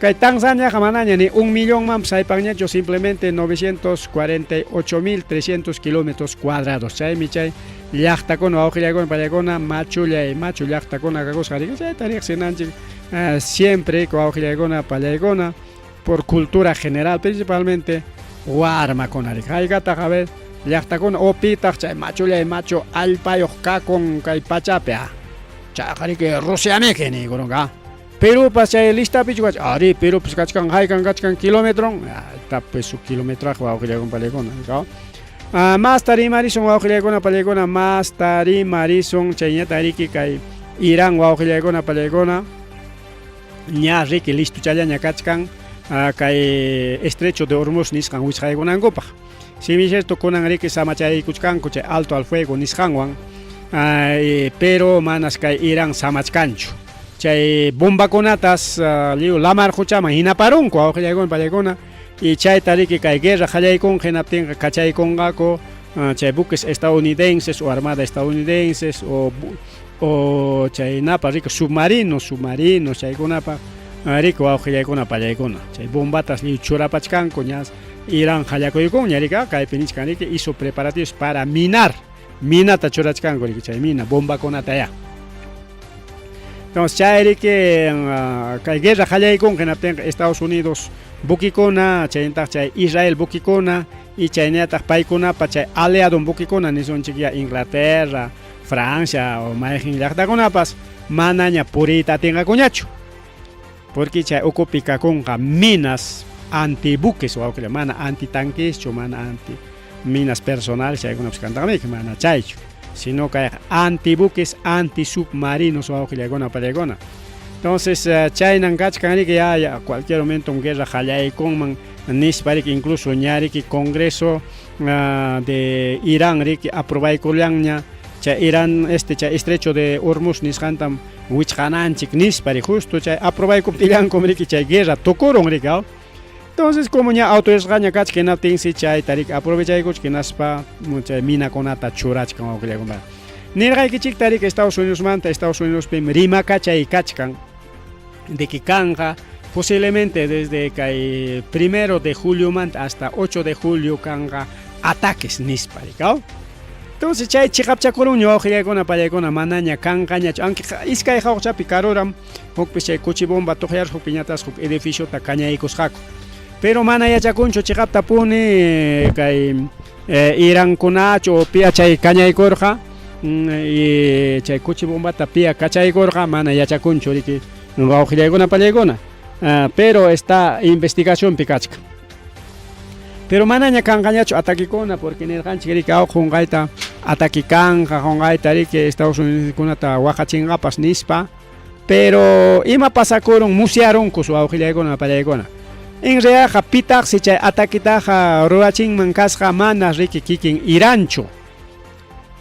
Kay Tanzaniaqa manaña ni 1 millón saypanñachu, simplemente 948.300 kilómetros cuadrados. Chaymi chay llaqtakuna wawqillaykuna pallaykuna machullay machu llaqtakuna kakusqa riki chayta riqsinanchik siempre wawqillaykuna pallaykuna por cultura general, principalmente warmakuna riki. Haykataq a ver llaqtakuna o pitaq chay machullay machu allpayuq kakun kay pachapi chayqa riki Rusiamiki niykurunka. Perúpas chay listapichu kachkan, ari Perúpas kachkan haykan kachkan kilometron, está pues su kilometraje wawqillaykuna pallaykuna. Masta rimarisun wawqillaykuna pallaykuna, masta rimarisun chayñata riki kay Irán wawqillaykuna pallaykuna, ña riki listuchallaña kachkan kay estrecho de Hormuz nisqan wichqaykunankupaq. Si bien cierto kunan riki samachaykuchkanku chay alto al fuego nisqanwan, pero manas kay Irán samachkanchu. Chay bombakunatas lliw lamar quchaman hinaparunku wawqillaykuna pallaykuna, y chayta riki kay guerra qallaykunqa hinaptinqa kachaykunqaku chay buques estadounidenses o armada estadounidenses o chaynapa riki submarinos, submarinos chaykunapa riki wawqillaykuna pallaykuna. Chay bombatas lliw churapachkanku ñas Irán qallakuykunña riki kaypi nichkan riki hizo preparativos para minar, minata churachkanku riki chay mina bombakunata ya. Entonces chay riki kay guerra qallaykunqa hinaptinqa Estados Unidos buquikuna, chaynataq chay Israel buquikuna y chaynataq paykunapa chay aliado buquikuna nisunchik ya Inglaterra, Francia o mayqin llaqtakunapas manaña puriyta atinqakuñachu. Porque chay ukupi kakunqa minas antibuques wawqilla, mana antitanqueschu, mana anti minas personales chaykunapas kantaqmiki, mana chaychu, sino kayqa antibuques, antisubmarinos wawqillaykuna pallaykuna. Entonces chaynan kachkan riki ya cualquier momento guerra qallaykunman nispa riki, incluso ña riki Congreso de Irán riki aprobaykullanña chay Irán chay estrecho de Hormuz nisqantam wichqananchik nispa riki, justo chay aprobaykuptillankum riki chay guerra tukurun riki. Entonces, como ña autorizasqaña kachkan hinaptinsi chayta riki aprovechaykuchka hinaspa chay minakunata churachkan wawqillaykuna. Nirqaykichikta riki Estados Unidosmanta, Estados Unidospim rimakachay kachkan de que kanqa posiblemente desde kay primero de juliomanta hasta 8 de julio kanqa ataques nispa rikaw. Entonces chay chiqapchakurunña wawqillaykuna pallaykuna manaña kanqañachu, aunque iskay hawchapi karuram hukpis chay coche bomba tuqyarus hukpiñatas huk edificiota kañaykusqaku. Pero mana yachakunchu chiqaptapuni kay Irankunachu o pia chay kañaykurqa y chay coche bombata pia kachaykurqa mana yachakunchu riki wawqillaykuna pallaykuna. Pero está investigacionpi kachkan. Pero manaña kanqañachu ataquekuna porque nirqanchik riki aw qunqayta ataque kanqa qunqayta riki Estados Unidoskunata waqachinqapas nispa. Pero ima pasakurun musyarunkus wawqillaykuna pallaykuna. En realidadqa pitaqsi chay ataquetaqa rurachinman kasqa manas riki kikin Iranchu.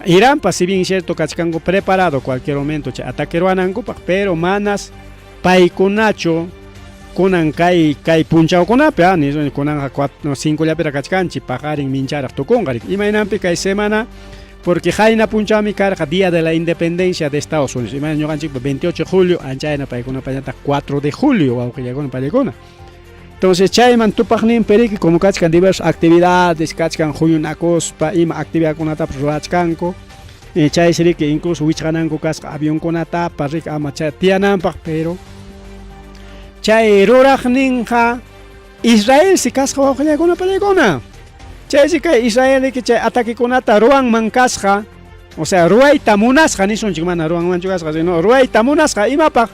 Iranpas si bien cierto kachkanku preparado cualquier momento chay ataque ruwanankupaq, pero manas paykunachu kunan kay kay punchawkunapi ah ni kunanqa 4 5 llapiraq kachkanchik paqarin mincharaq tukunqa riki. Imaynanpi kay semana porque qayna punchawmi karqa Día de la Independencia de Estados Unidos. Imayna ñuqanchikpa 28 de julio, anchayna paykunapañataq 4 de julio wawqillaykuna pallaykuna. Entonces chayman tupaqninpi riki como kachkan diversas actividades, kachkan huñunakuspa ima actividadkunatapas ruwachkanku. Chaysi riki incluso wichqananku kasqa avionkunatapas riki ama chay tiyananpaq, pero chay ruraqninqa Israelsi kasqa wawqillaykuna pallaykuna. Chaysi kay Israel riki chay ataquekunata ruwanman kasqa, o sea, ruwayta munasqa nisunchik mana ruwanmanchu kasqa, sino ruwayta munasqa imapaq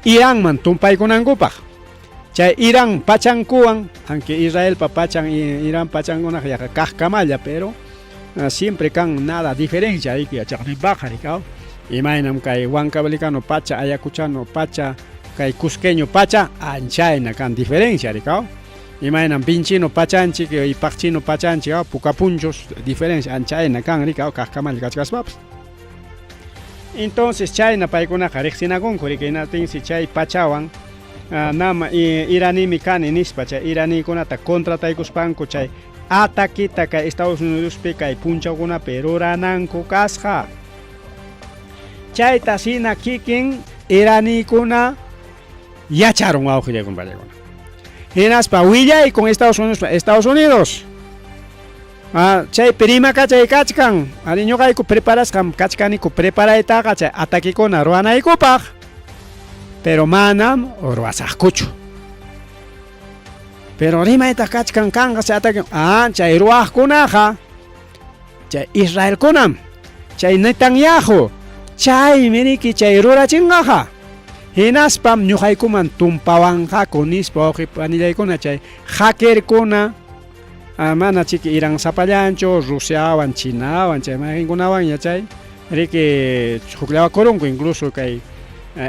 Iranman tumpaykunankupaq. Chay Irán pachankuwan, aunque Israelpa pachan Irán pachankunaqa yaqa kaqkamalla, pero siempre kan nada diferencia riki yachaqninpaqqa rikaw. Imaynam kay Huancavelicano pacha, Ayacuchano pacha, kay Cusqueño pacha, anchayna kan diferencia rikaw. Imaynam Vinchino pachanchik y Paqchino pachanchik, pukapunchos, diferencia anchayna kan rikaw kaqkamalla kachkaspapas. Entonces chayna paykunaqa riqsinakunku riki, hinaptinsi chay pachawan nama iranimi kani nispa chay iranikunata contrataykuspanku chay ataqueta kay Estados Unidospi kay punchawkunapi rurananku kasqa. Chayta hina kikin iranikuna yacharun wawqillaykuna pallaykuna. Hinaspa willaykun Estados Unidos, Estados Unidos. Chaypi rimakachay kachkan. Ari ñuqayku preparasqam kachkaniku preparaytaqa chay ataquekuna ruwanaykupaq. Pero manam ruwasaqkuchu. Pero rimaytaq kachkan kanqa chay ataque. Chay ruwaqkunaqa chay Israelkunam, chay Netanyahu, chaymi riki chay rurachinqaqa. Hinaspam ñuqaykuman tumpawanqaku nispa wawqi panillaykuna chay hackerkuna mana chiki Irán sapallanchu, Rusiawan, Chinawan, chay mayqinkunawanña chay riki hukllawakurunku incluso kay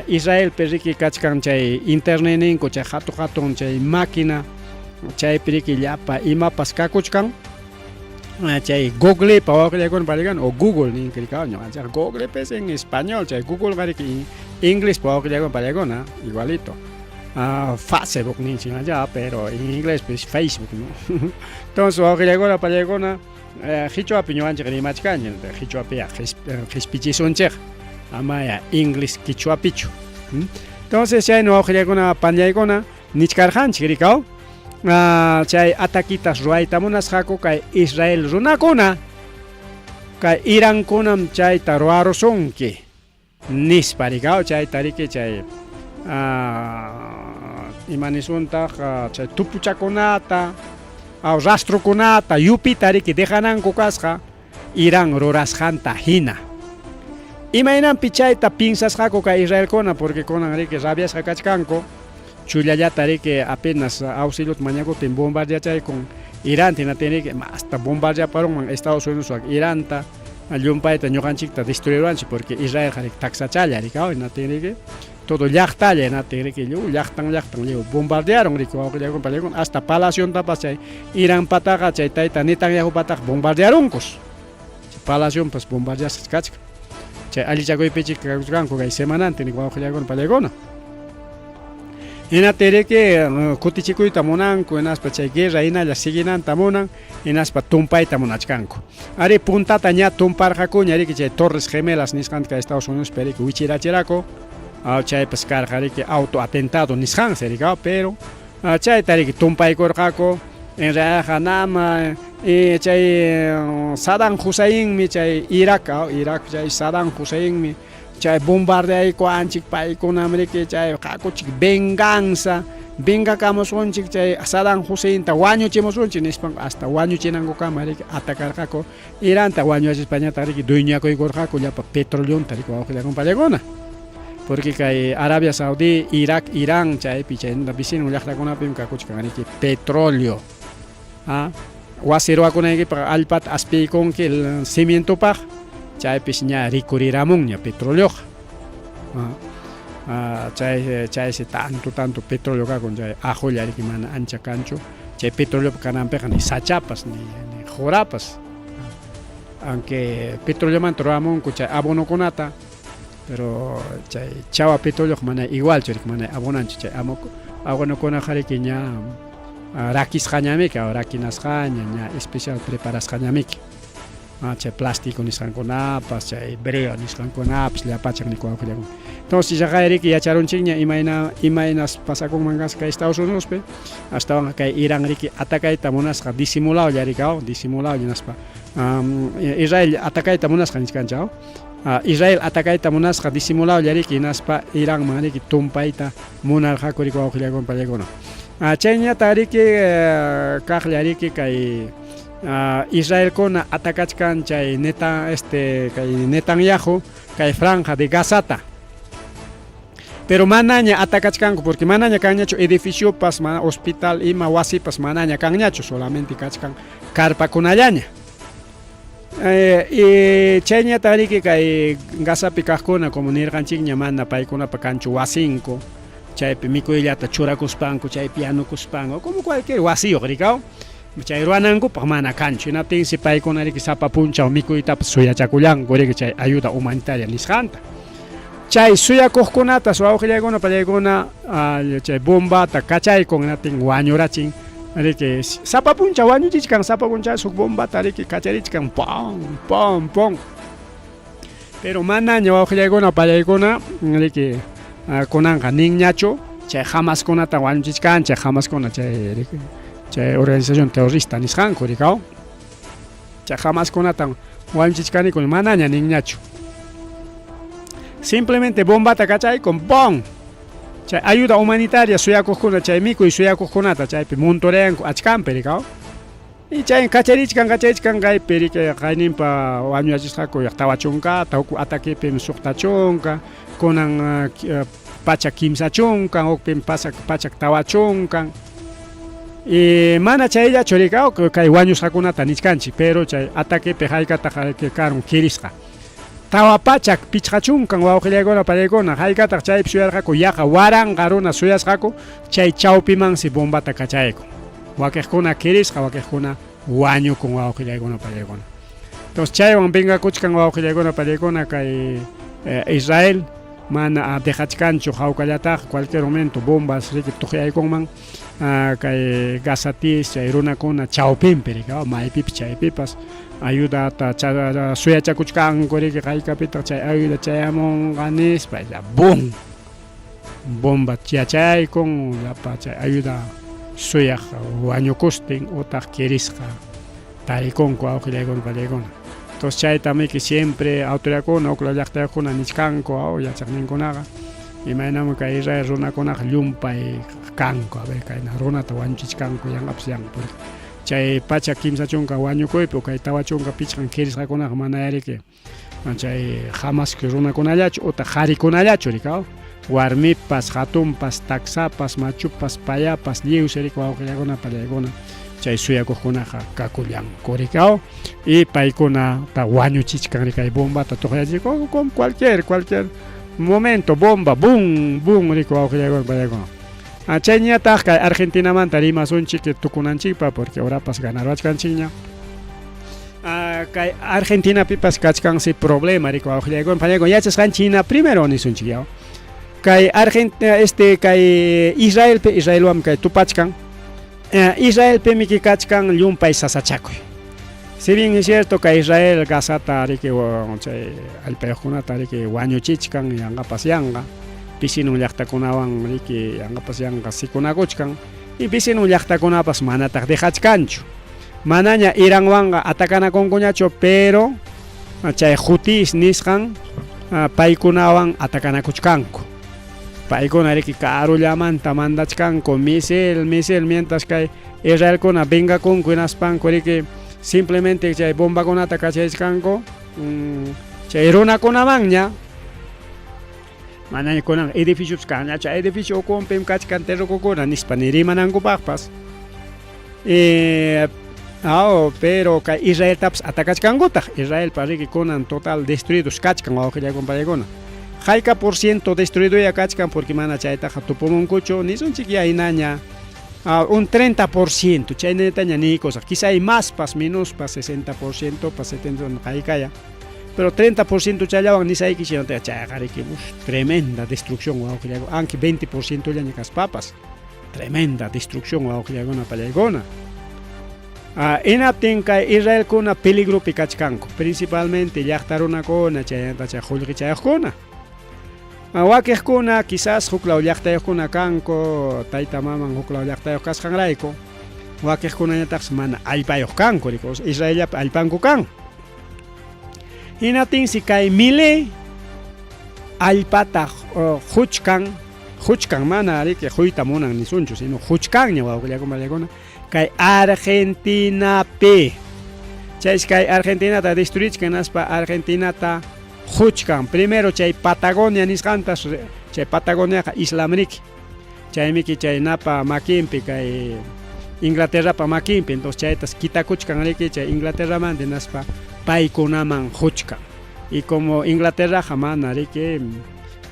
Israelpi riki kachkan chay internetninku chay hatu hatun chay máquina chaypi riki llapa imapas kakuchkan chay Googlepa wawqillaykuna parikan o Google ninki rikaw ñuqanchikqa Google pues en español chay Google riki inglespa wawqillaykuna pallaykuna igualito. Facebook ninchik allá, pero en inglés pues Facebook, ¿no? Entonces wawqillaykuna pallaykuna qichwapi ñuqanchik rimachkanchik, qichwapiya qispichisunchik, amaya inglés qichwapichu. Entonces chayna wawqillaykuna pallaykuna nichkarqanchik rikaw chay ataquitas ruwayta munasqaku kay Israel runakuna kay Irankunam chayta ruwarusunki nispa rikaw chayta riki chay ima nisuntaq chay tupuchakunata aw rastrokunata yupita riki dejananku kasqa Irán rurasqanta hina. Imaynanpi chayta piensasqaku kay Israelkuna porque kunan riki rabiasqa kachkanku chullallata riki apenas auxiliota mañakutin bombardeachaykun Iranta hinaptin riki masta bombardeaparunman Estados Unidos Iranta llumpayta ñuqanchikta destruiruwanchik porque Israelqa riki taksachalla riki hinaptin riki todo llaqtalla hinaptin riki lliw llaqtan llaqtan lliw bombardearon riki wawqillaykuna pallaykuna hasta palaciontapas chay Iranpataqa chay tayta Netanyahupataqa bombardearunkus palacionpas bombardeasqa kachkan chay allichakuypichik kakuchkanku kay semanantin wawqillaykuna pallaykuna. Hinaptinriki kutichikuyta munanku, hinaspa chay guerra hinalla siguinanta munan, hinaspa tumpayta munachkanku. Ari puntata ña tumparqakuña riki chay Torres Gemelas nisqanta kay Estados Unidospi riki wichirachiraku, chaypas karqa riki auto atentado nisqansi riki, pero chayta riki tumpaykurqaku, en realidadqa nama chay Saddam Husseinmi chay Irak, Irak chay Saddam Husseinmi chay bombardeaykuwanchik, paykunam riki chay qakuchik venganza, vengakamusunchik chay Saddam Husseinta wañuchimusunchik nispan hasta wañuchinankukama riki atacarqaku Iranta, wañuchispañataq riki dueñakuykurqaku llapa petroleonta riki wawqillakuna pallakuna. Porque kay Arabia Saudí, Irak, Irán chaypi chaynata vecino llaqtakunapim kakuchkan riki petróleo. Wasi ruwakunaykipaq allpata aspiykunki cimientopaq, chaypis ña rikuriramunña petroleoqa. Chay chaysi tanto tanto petróleo kakun chay ajolla riki mana ancha kanchu, chay petroleopa kananpiqa ni sachapas ni jurapas. Aunque petroleomanta ruramunku chay abonokunata, pero chay chawa petroleoqa mana igualchu riki, mana abonanchu chay abonokunaqa riki ña rakisqañamiki, rakinasqaña, ña especial preparasqañamiki. Chay plástico nisqankunapas, chay brea nisqankunapas, llapachan niku wawqillakuna. Entonces yaqay riki yacharunchikña imayna imaynas pasakunman kasqa kay Estados Unidospi, astawanqa kay Irán riki atakayta munasqa disimulado riki, disimulado hinaspa Israel atakayta munasqa nichkanchik, Israel atakayta munasqa disimulado riki hinaspa Iranman riki tumpayta munarqaku riki wawqillakuna pallakuna. Chayñataq riki kaqlla riki kay Israelkuna atakachkan chay neta este kay Netanyahu kay franja de Gazata. Pero manaña atakachkanku porque manaña kanñachu edificiopas, mana hospital ima wasipas manaña kanñachu, solamente kachkan carpakunallaña. Y chayñataq riki kay Gazapi kaqkuna como nirqanchikña mana paykunapa kanchu wasinku, chaypi mikuyllata churakuspanku, chaypi yanukuspanku, como cualquier wasiyuq rikaw, chay ruwanankupaq mana kanchu. Hinaptinsi paykuna riki sapa punchaw mikuytapas suyachakullanku riki chay ayuda humanitaria nisqanta. Chay suyakuqkunata wawqillaykuna pallaykuna chay bombata kachaykun, hinaptin wañurachin riki sapa punchaw wañuchichkan, sapa punchaw huk bombata riki kacharichkan pom pom pom. Pero manaña wawqillaykuna pallaykuna riki kunanqa ninñachu chay Hamaskunata wañuchichkan, chay Hamaskuna chay riki chay organización terrorista nisqanku rikaw. Chay Hamaskunata wañuchichkaniku manaña ninñachu. Simplemente bombata kachaykun pom. Chay ayuda humanitaria suyakuqkuna chay mikuy suyakuqkunata chaypi montoreanku achkanpi rikaw. Y chay kacharichkan kacharichkan kaypi riki qayninpa wañuchisqaku 40, huk atakipim 60, kunan 130, hukpim 140. Y mana chayllachu rikaw kay wañusqakunata nichkanchik, pero chay ataquepi haykataq karun kirisqa. 450 wawqillaykuna pallaykuna haykataq chaypi suyarqaku yaqa 1000 runa suyasqaku chay chawpimansi bombata kachaykun. Wakiqkuna kirisqa, wakiqkuna wañukun wawqillaykuna pallaykuna. Entonces chaywan vengakuchkan wawqillaykuna pallaykuna kay Israel mana dejachkanchu hawkallataq cualquier momento bombas riki tuqyaykunman kay Gazatis chay runakuna chawpinpi riki maypipas chaypipas ayudata suyachakuchkanku riki haykapitaq chay ayuda chayamunqa nispa ya bum bomba chayaykun llapa chay ayuda suyaq wañukustin utaq kirisqa tarikunku wawqillaykuna pallaykuna. Entonces chaytamiki siempre autoridadkuna huk llaqtayuqkuna nichkanku yachaqninkunaqa imaynami kay Israel runakunaqa llumpay kanku, a ver kayna runata wañuchichkanku yanqapas yanqa porque chay 130 wañukuypi o kay 45 kirisqakunaqa mana riki chay Hamas runakunallachu utaq qarikunallachu rikaw, warmipas, hatunpas, taksapas, machupas, payapas lliwsi riki wawqillaykuna pallaykuna chay suyakuqkunaqa kakullanku rikaw y paykunata wañuchichkan riki kay bombata tuqyachikun como cualquier cualquier momento bomba bum bum riki wawqillaykuna pallaykuna. Chayñataq kay Argentinamanta rimasunchik tukunanchikpa porque horapas ganaruwachkanchikña. Kay Argentinapipas kachkansi problema riki wawqillaykuna pallaykuna yachasqanchik hina primero nisunchik yaw. Kay Argentina este kay Israelpi Israelwan kay tupachkan. Israelpimi kachkan llumpay sasachakuy. Si bien es cierto kay Israel Gazata riki chay allpayuqkunata riki wañuchichkan yanqapas yanqa vecinon llaqtakunawan riki yanqapas yanqa sikunakuchkan y vecinon llaqtakunapas manataq dejachkanchu. Manaña Iranwanqa atakanakunkuñachu pero chay Hutis nisqan paykunawan atakanakuchkanku. Paykuna riki karullamanta mandachkanku misil, misil mientras kay Israelkuna vengakunku hinaspanku riki simplemente chay bombakunata kachaychkanku chay runakunamanña. Manaña kunan edificios kanña chay edificio ukunpim kachkan terrukukuna nispa ni rimanankupaqpas. Pero kay Israeltapas atakachkankutaq. Israelpa riki kunan total destruidos kachkan wawqillaykuna paykuna. Hayka por ciento destruidoya kachkan porque mana chaytaqa tupumunkuchu nisunchik ya hinaña un 30% chaynataña niykusaq quizá hay maspas menospas 60% pas 70 haykaya. Pero 30% chayllawan nisayki chinataqa chayqa riki tremenda destrucción wawqillaykuna aunque 20% llaña kaspapas tremenda destrucción wawqillaykuna pallaykuna. Hinaptin kay Israelkuna peligropi kachkanku principalmente llaqta runakuna chaynata chay qullqichayuqkuna. Wakiqkuna quizás huklaw llaqtayuqkuna kanku tayta maman huklaw llaqtayuq kasqanrayku wakiqkunañataqsi mana allpayuq kanku Israellapi allpanku kan. Hinaptinsi kay Milei allpata huchkan huchkan mana riki huyta munan nisunchu sino huchkanña wawqillaykuna pallaykuna kay Argentinapi. Chaysi kay Argentinata destruichkan hinaspa Argentinata huchkan. Primero chay Patagonia nisqanta chay Patagoniaqa islam riki. Chaymiki chay napa makinpi kay Inglaterrapa makinpi entonces chaytas kitakuchkan riki chay Inglaterramanta hinaspa paykunaman huchkan. Y como Inglaterraqa mana riki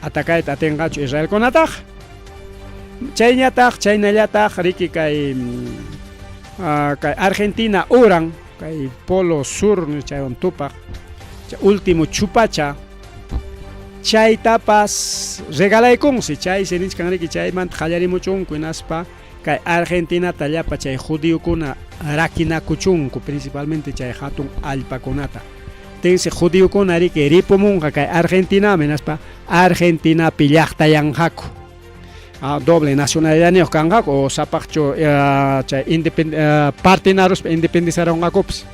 atakayta atinqachu Israelkunataqa. Chayñataq chaynallataq riki kay kay Argentina uran kay polo sur chaywan tupaq chay último chupacha chaytapas regalaykunsi chaysi nichkan riki chaymanta qallarimuchunku hinaspa kay Argentinata llapa chay judiokuna rakinakuchunku principalmente chay hatun allpakunata. Tinsi judiokuna riki ripumunqa kay Argentinaman hinaspa Argentinapi llaqtayanqaku. Doble nacionalidadniyuq kanqaku o sapaqchu chay partinaruspa independizarunqakupas.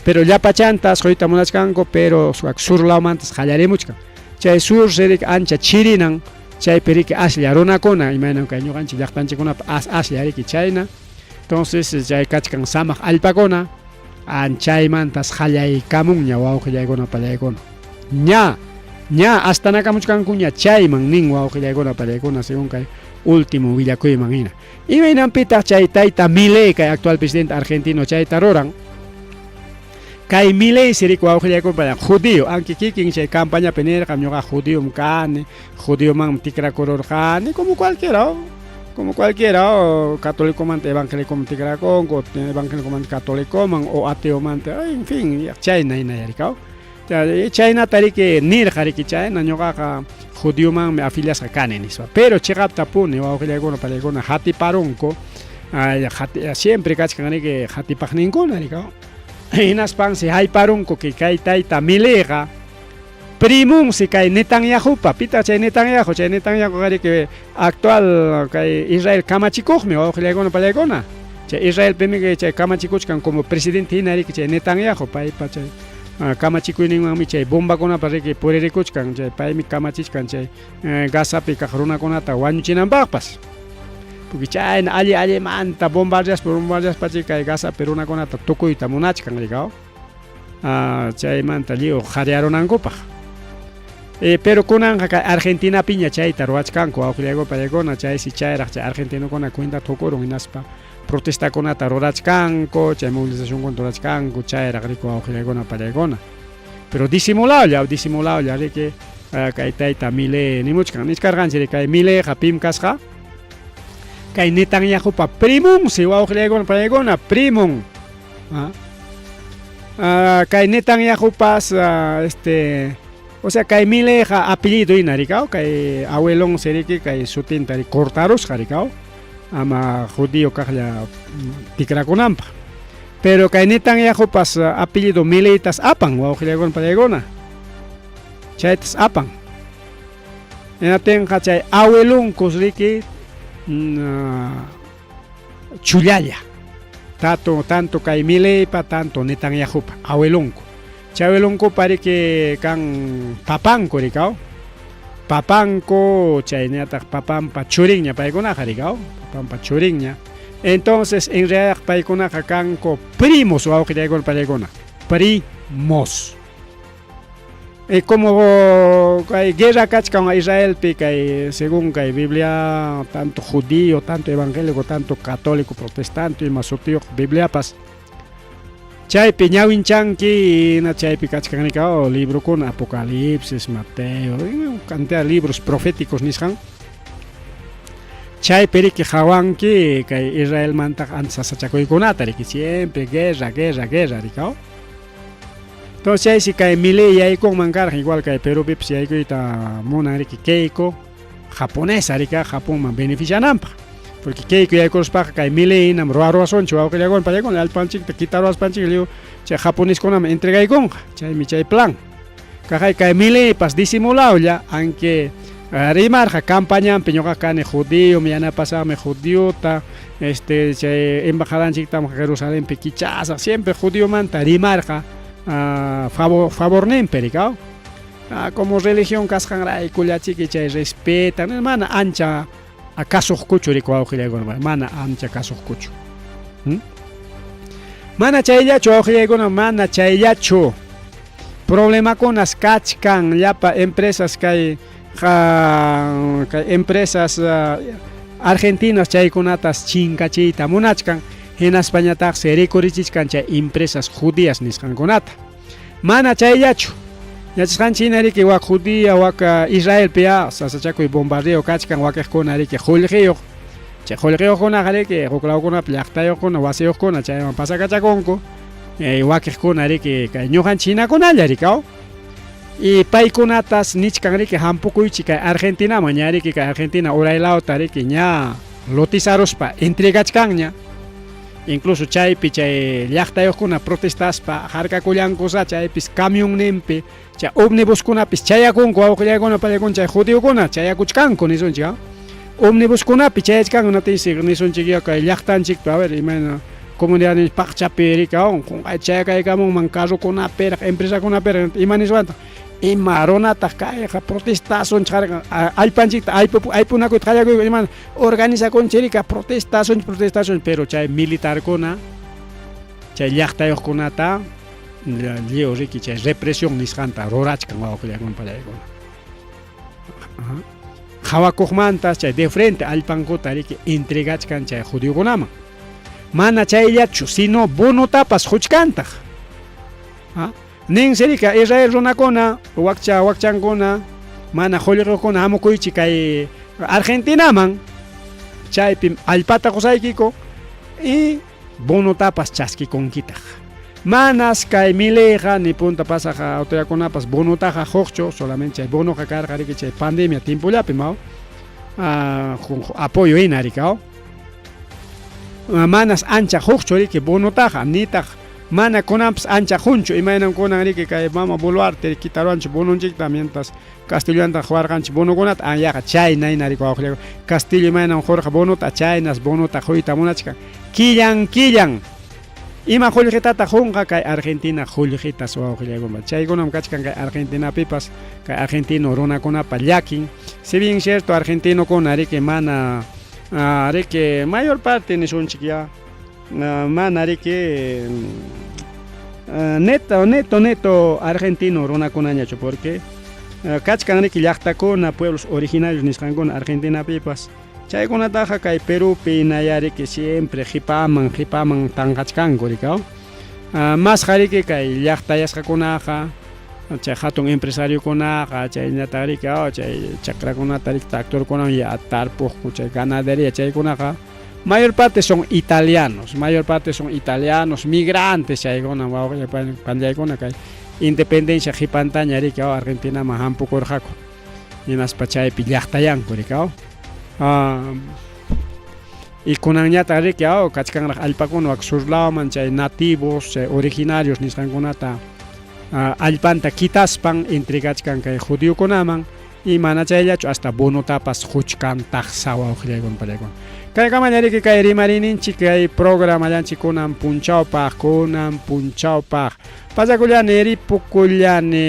Pero llapachantas quyta munachkanku pero sur lawmantas qallarimuchkan. Chay sur riki ancha chirinan chaypi riki aslla runakuna imaynam kay ñuqanchik llaqtanchikkunapi as aslla riki chayna. Entonces chay kachkan samaq allpakuna chaymantas qallaykamunña wawqillaykuna pallaykuna. Ña ña astanakamuchkankuña chayman nin wawqillaykuna pallaykuna según kay último willakuyman hina. Imaynanpitaq chay tayta Milei kay actual presidente argentino chayta ruran. Kay Milei riki wawqillaykuna judío aunque kikin chay campañapi nirqa ñuqa judiom kani, judiomanmi tikrakururqani como cualquiera como cualquiera católicomanta evangélicoman tikrakunku, evangélicomanta católicoman o ateomanta, en fin, chayna hina riki. Chaynata riki nirqa riki chayna ñuqaqa judiomanmi afiliasqa kani nispa. Pero chiqaptapuni wawqillaykuna pallaykuna hatiparunku siempre kachkan riki hatipaqninkuna riki. Hinaspansi hayparunku que kay tayta Mileiqa primunsi kay Netanyahupa. Pitaq chay Netanyahu? Chay Netanyahu riki actual kay Israel kamachikuqmi wawqillaykuna pallaykuna. Chay Israelpimi chay kamachikuchkan como presidente hina riki chay Netanyahu paypa chay kamachikuyninwanmi chay bombakunapa riki puririkuchkan chay paymi kamachichkan chay Gazapi kaq runakunata wañuchinanpaqpas. Porque chayna alli allimanta bombardeaspa bombardeaspa chay kay Gazapi runakunata tukuyta munachkan riki. Chaymanta lliw qhariarunankupaq. Pero kunanqa kay Argentinapiña chayta ruwachkanku wawqillaykuna pallaykuna chaysi chayraq chay argentinokuna cuenta tukurun hinaspa protestakunata rurachkanku chay movilizacionkunata rurachkanku chayraq riki wawqillaykuna pallaykuna. Pero disimuladolla disimuladolla riki kay tayta Milei nimuchkan nichkarqanchik kay Mileiqa pim kasqa kay Netanyahupa primunsi wawqillaykuna pallaykuna primun. Kay Netanyahupas este O sea, kay Mileyqa apellido hina rikaw, kay abuelonsi riki kay sutinta cortarusqa rikaw, ama judío kaqlla tikrakunanpaq. Pero kay Netanyahupas apellido Mileytas apan, wawqillaykuna pallaykuna. Chaytas apan. Hinaptinqa chay abuelonkus riki chullalla. Tato, tanto kay Mileypa, tanto Netanyahupa, abuelonku. Chay abuelonkupa riki kan papanku rikaw. Papanku, chaynataq papanpa churinña paykunaqa rikaw, papanpa churinña. Entonces, en realidad paykunaqa kanku primos wawqillaykuna pallaykuna, primos. Como kay guerra kachkan Israelpi kay según kay Biblia tanto judío, tanto evangélico, tanto católico, protestante ima sutiyuq Bibliapas chaypi ñawinchanki hina chaypi kachkan rikaw librokuna Apocalipsis, Mateo, cantidad de libros proféticos nisqan. Chaypi riki qhawanki kay Israelmanta ancha sasachakuykunata riki siempre guerra, guerra, guerra rikaw. Entonces chaysi kay Milei yaykunman karqa igual kay Perupipis yaykuyta munan riki Keiko japonesa rika Japonman beneficiananpaq. Porque Keiko yaykuruspaqa kay Milei hinam ruwaruwasunchik wawqillaykuna pallaykuna allpanchikta kitaruwaspanchik lliw chay japoneskunaman entregaykunqa. Chaymi chay plan. Kaqay kay Mileipas disimulawlla aunque rimarqa campañanpi ñuqa kani judío yanapasaqmi judiota chay embajadanchiktam Jerusalenpi kichasaq siempre judiomanta rimarqa favorninpi rikaw. Como religión kasqanraykullachiki chay respetan mana ancha kasuqkuchu riku wawqillaykuna mana ancha kasuqkuchu. Mana chayllachu wawqillaykuna mana chayllachu problemakunas kachkan llapa empresas kay kay empresas argentinas chaykunatas chinkachiyta munachkan hinaspañataqsi rikurichichkan chay empresas judías nisqankunata. Mana chayllachu yachasqanchik hina riki wak judía wak Israelpi ya sasachakuy bombardeo kachkan wakiqkuna riki qullqiyuq chay qullqiyuqkunaqa riki huk lawkunapi llaqtayuqkuna wasiyuqkuna chaywan pasakachakunku wakiqkuna riki kay ñuqanchik hinakunalla rikaw. Y paykunatas nichkan riki hampukuychik kay Argentinaman ña riki kay Argentina uray lawta riki ña lotizaruspa entregachkanña. Incluso chaypi chay llaqtayuqkuna protestaspa harkakullankusa chaypis camionninpi chay omnibuskunapis chayakunku wawqillaykuna pallaykuna chay judiokuna chayakuchkanku nisunchik omnibuskunapi chayachkanku natinsi nisunchik ya kay llaqtanchikpi a ver imayna comunidad paqchapi rikaw qunqay chayakaykamunman carrokunapiraq empresakunapiraq ima niswantaq ima runataq kayqa protestasunchik allpanchikta aypunakuyta qallakuyku ima organizakunchik rika protestasunchik protestasunchik pero chay militarkuna chay llaqtayuqkunata lliw riki chay represión nisqanta rurachkan wawqillaykuna pallaykuna. Qhawakuqmantas chay de frente allpankuta riki entregachkan chay judiokunaman. Mana chayllachu sino bonotapas quchkantaq. Ninsi rika Israel runakuna wakcha wakchankuna mana qullqikuna hamukuychik kay Argentinaman chaypim allpata qusaykiku y bonotapas chaskikunkitaq. Manas kay Mileyqa ni punta pasaq autoridadkunapas bonotaqa quqchu solamente chay bonoqa karqa riki chay pandemia tiempollapi maw apoyo hina rikaw. Manas ancha quqchu riki bonotaqa nitaq mana kunanpas ancha qunchu imaynam kunan riki kay mama Boluarte kitaruwanchik bononchikta mientras Castilloanta quwarqanchik bonokunata anyaqa chayna hina riki wawqillaykuna Castillo imaynam qurqa bonota chaynas bonota quyta munachkan killan killan ima qullqitataq qunqa kay Argentina qullqitas wawqillaykuna chaykunam kachkan kay Argentinapipas kay argentino runakunapa llakin si bien cierto argentinokuna riki mana riki mayor parte nisunchik ya mana riki neto neto neto argentino runakunañachu porque kachkan riki llaqtakuna pueblos originarios nisqankuna Argentinapipas chaykunataqa kay Perupi hinaya riki siempre qipaman qipaman tanqachkanku rikaw. Masqa riki kay llaqtayasqakunaqa chay hatun empresariokunaqa chaynataq riki chay chakrakunata riki tractorkunawan ya tarpuqku chay ganadería chaykunaqa mayor parte son italianos, mayor parte son italianos, migrantes chaykuna wawqilla panllaykuna kay Independencia qipantaña riki aw Argentinaman hampukurqaku. Hinaspa chaypi llaqtayanku riki aw. Y kunanñataq riki aw kachkanraq allpakuna wak sur lawman chay nativos, chay originarios nisqankunata allpanta quitaspan entregachkan kay judiokunaman y mana chayllachu hasta bonotapas quchkantaq sawa wawqillaykuna pallaykuna. Kaykamaña riki kay rimarininchik kay programallanchik kunan punchawpaq, kunan punchawpaq. Pasakullani, ripukullani.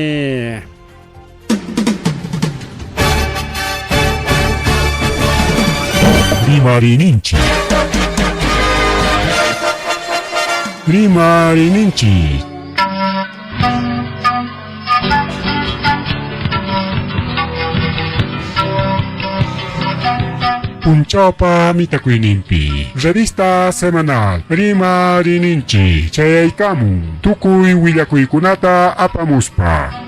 Rimarininchik. Rimarininchik. Punchawpa mitakuyninpi. Revista semanal Rimarininchik chayaykamun tukuy willakuykunata apamuspa.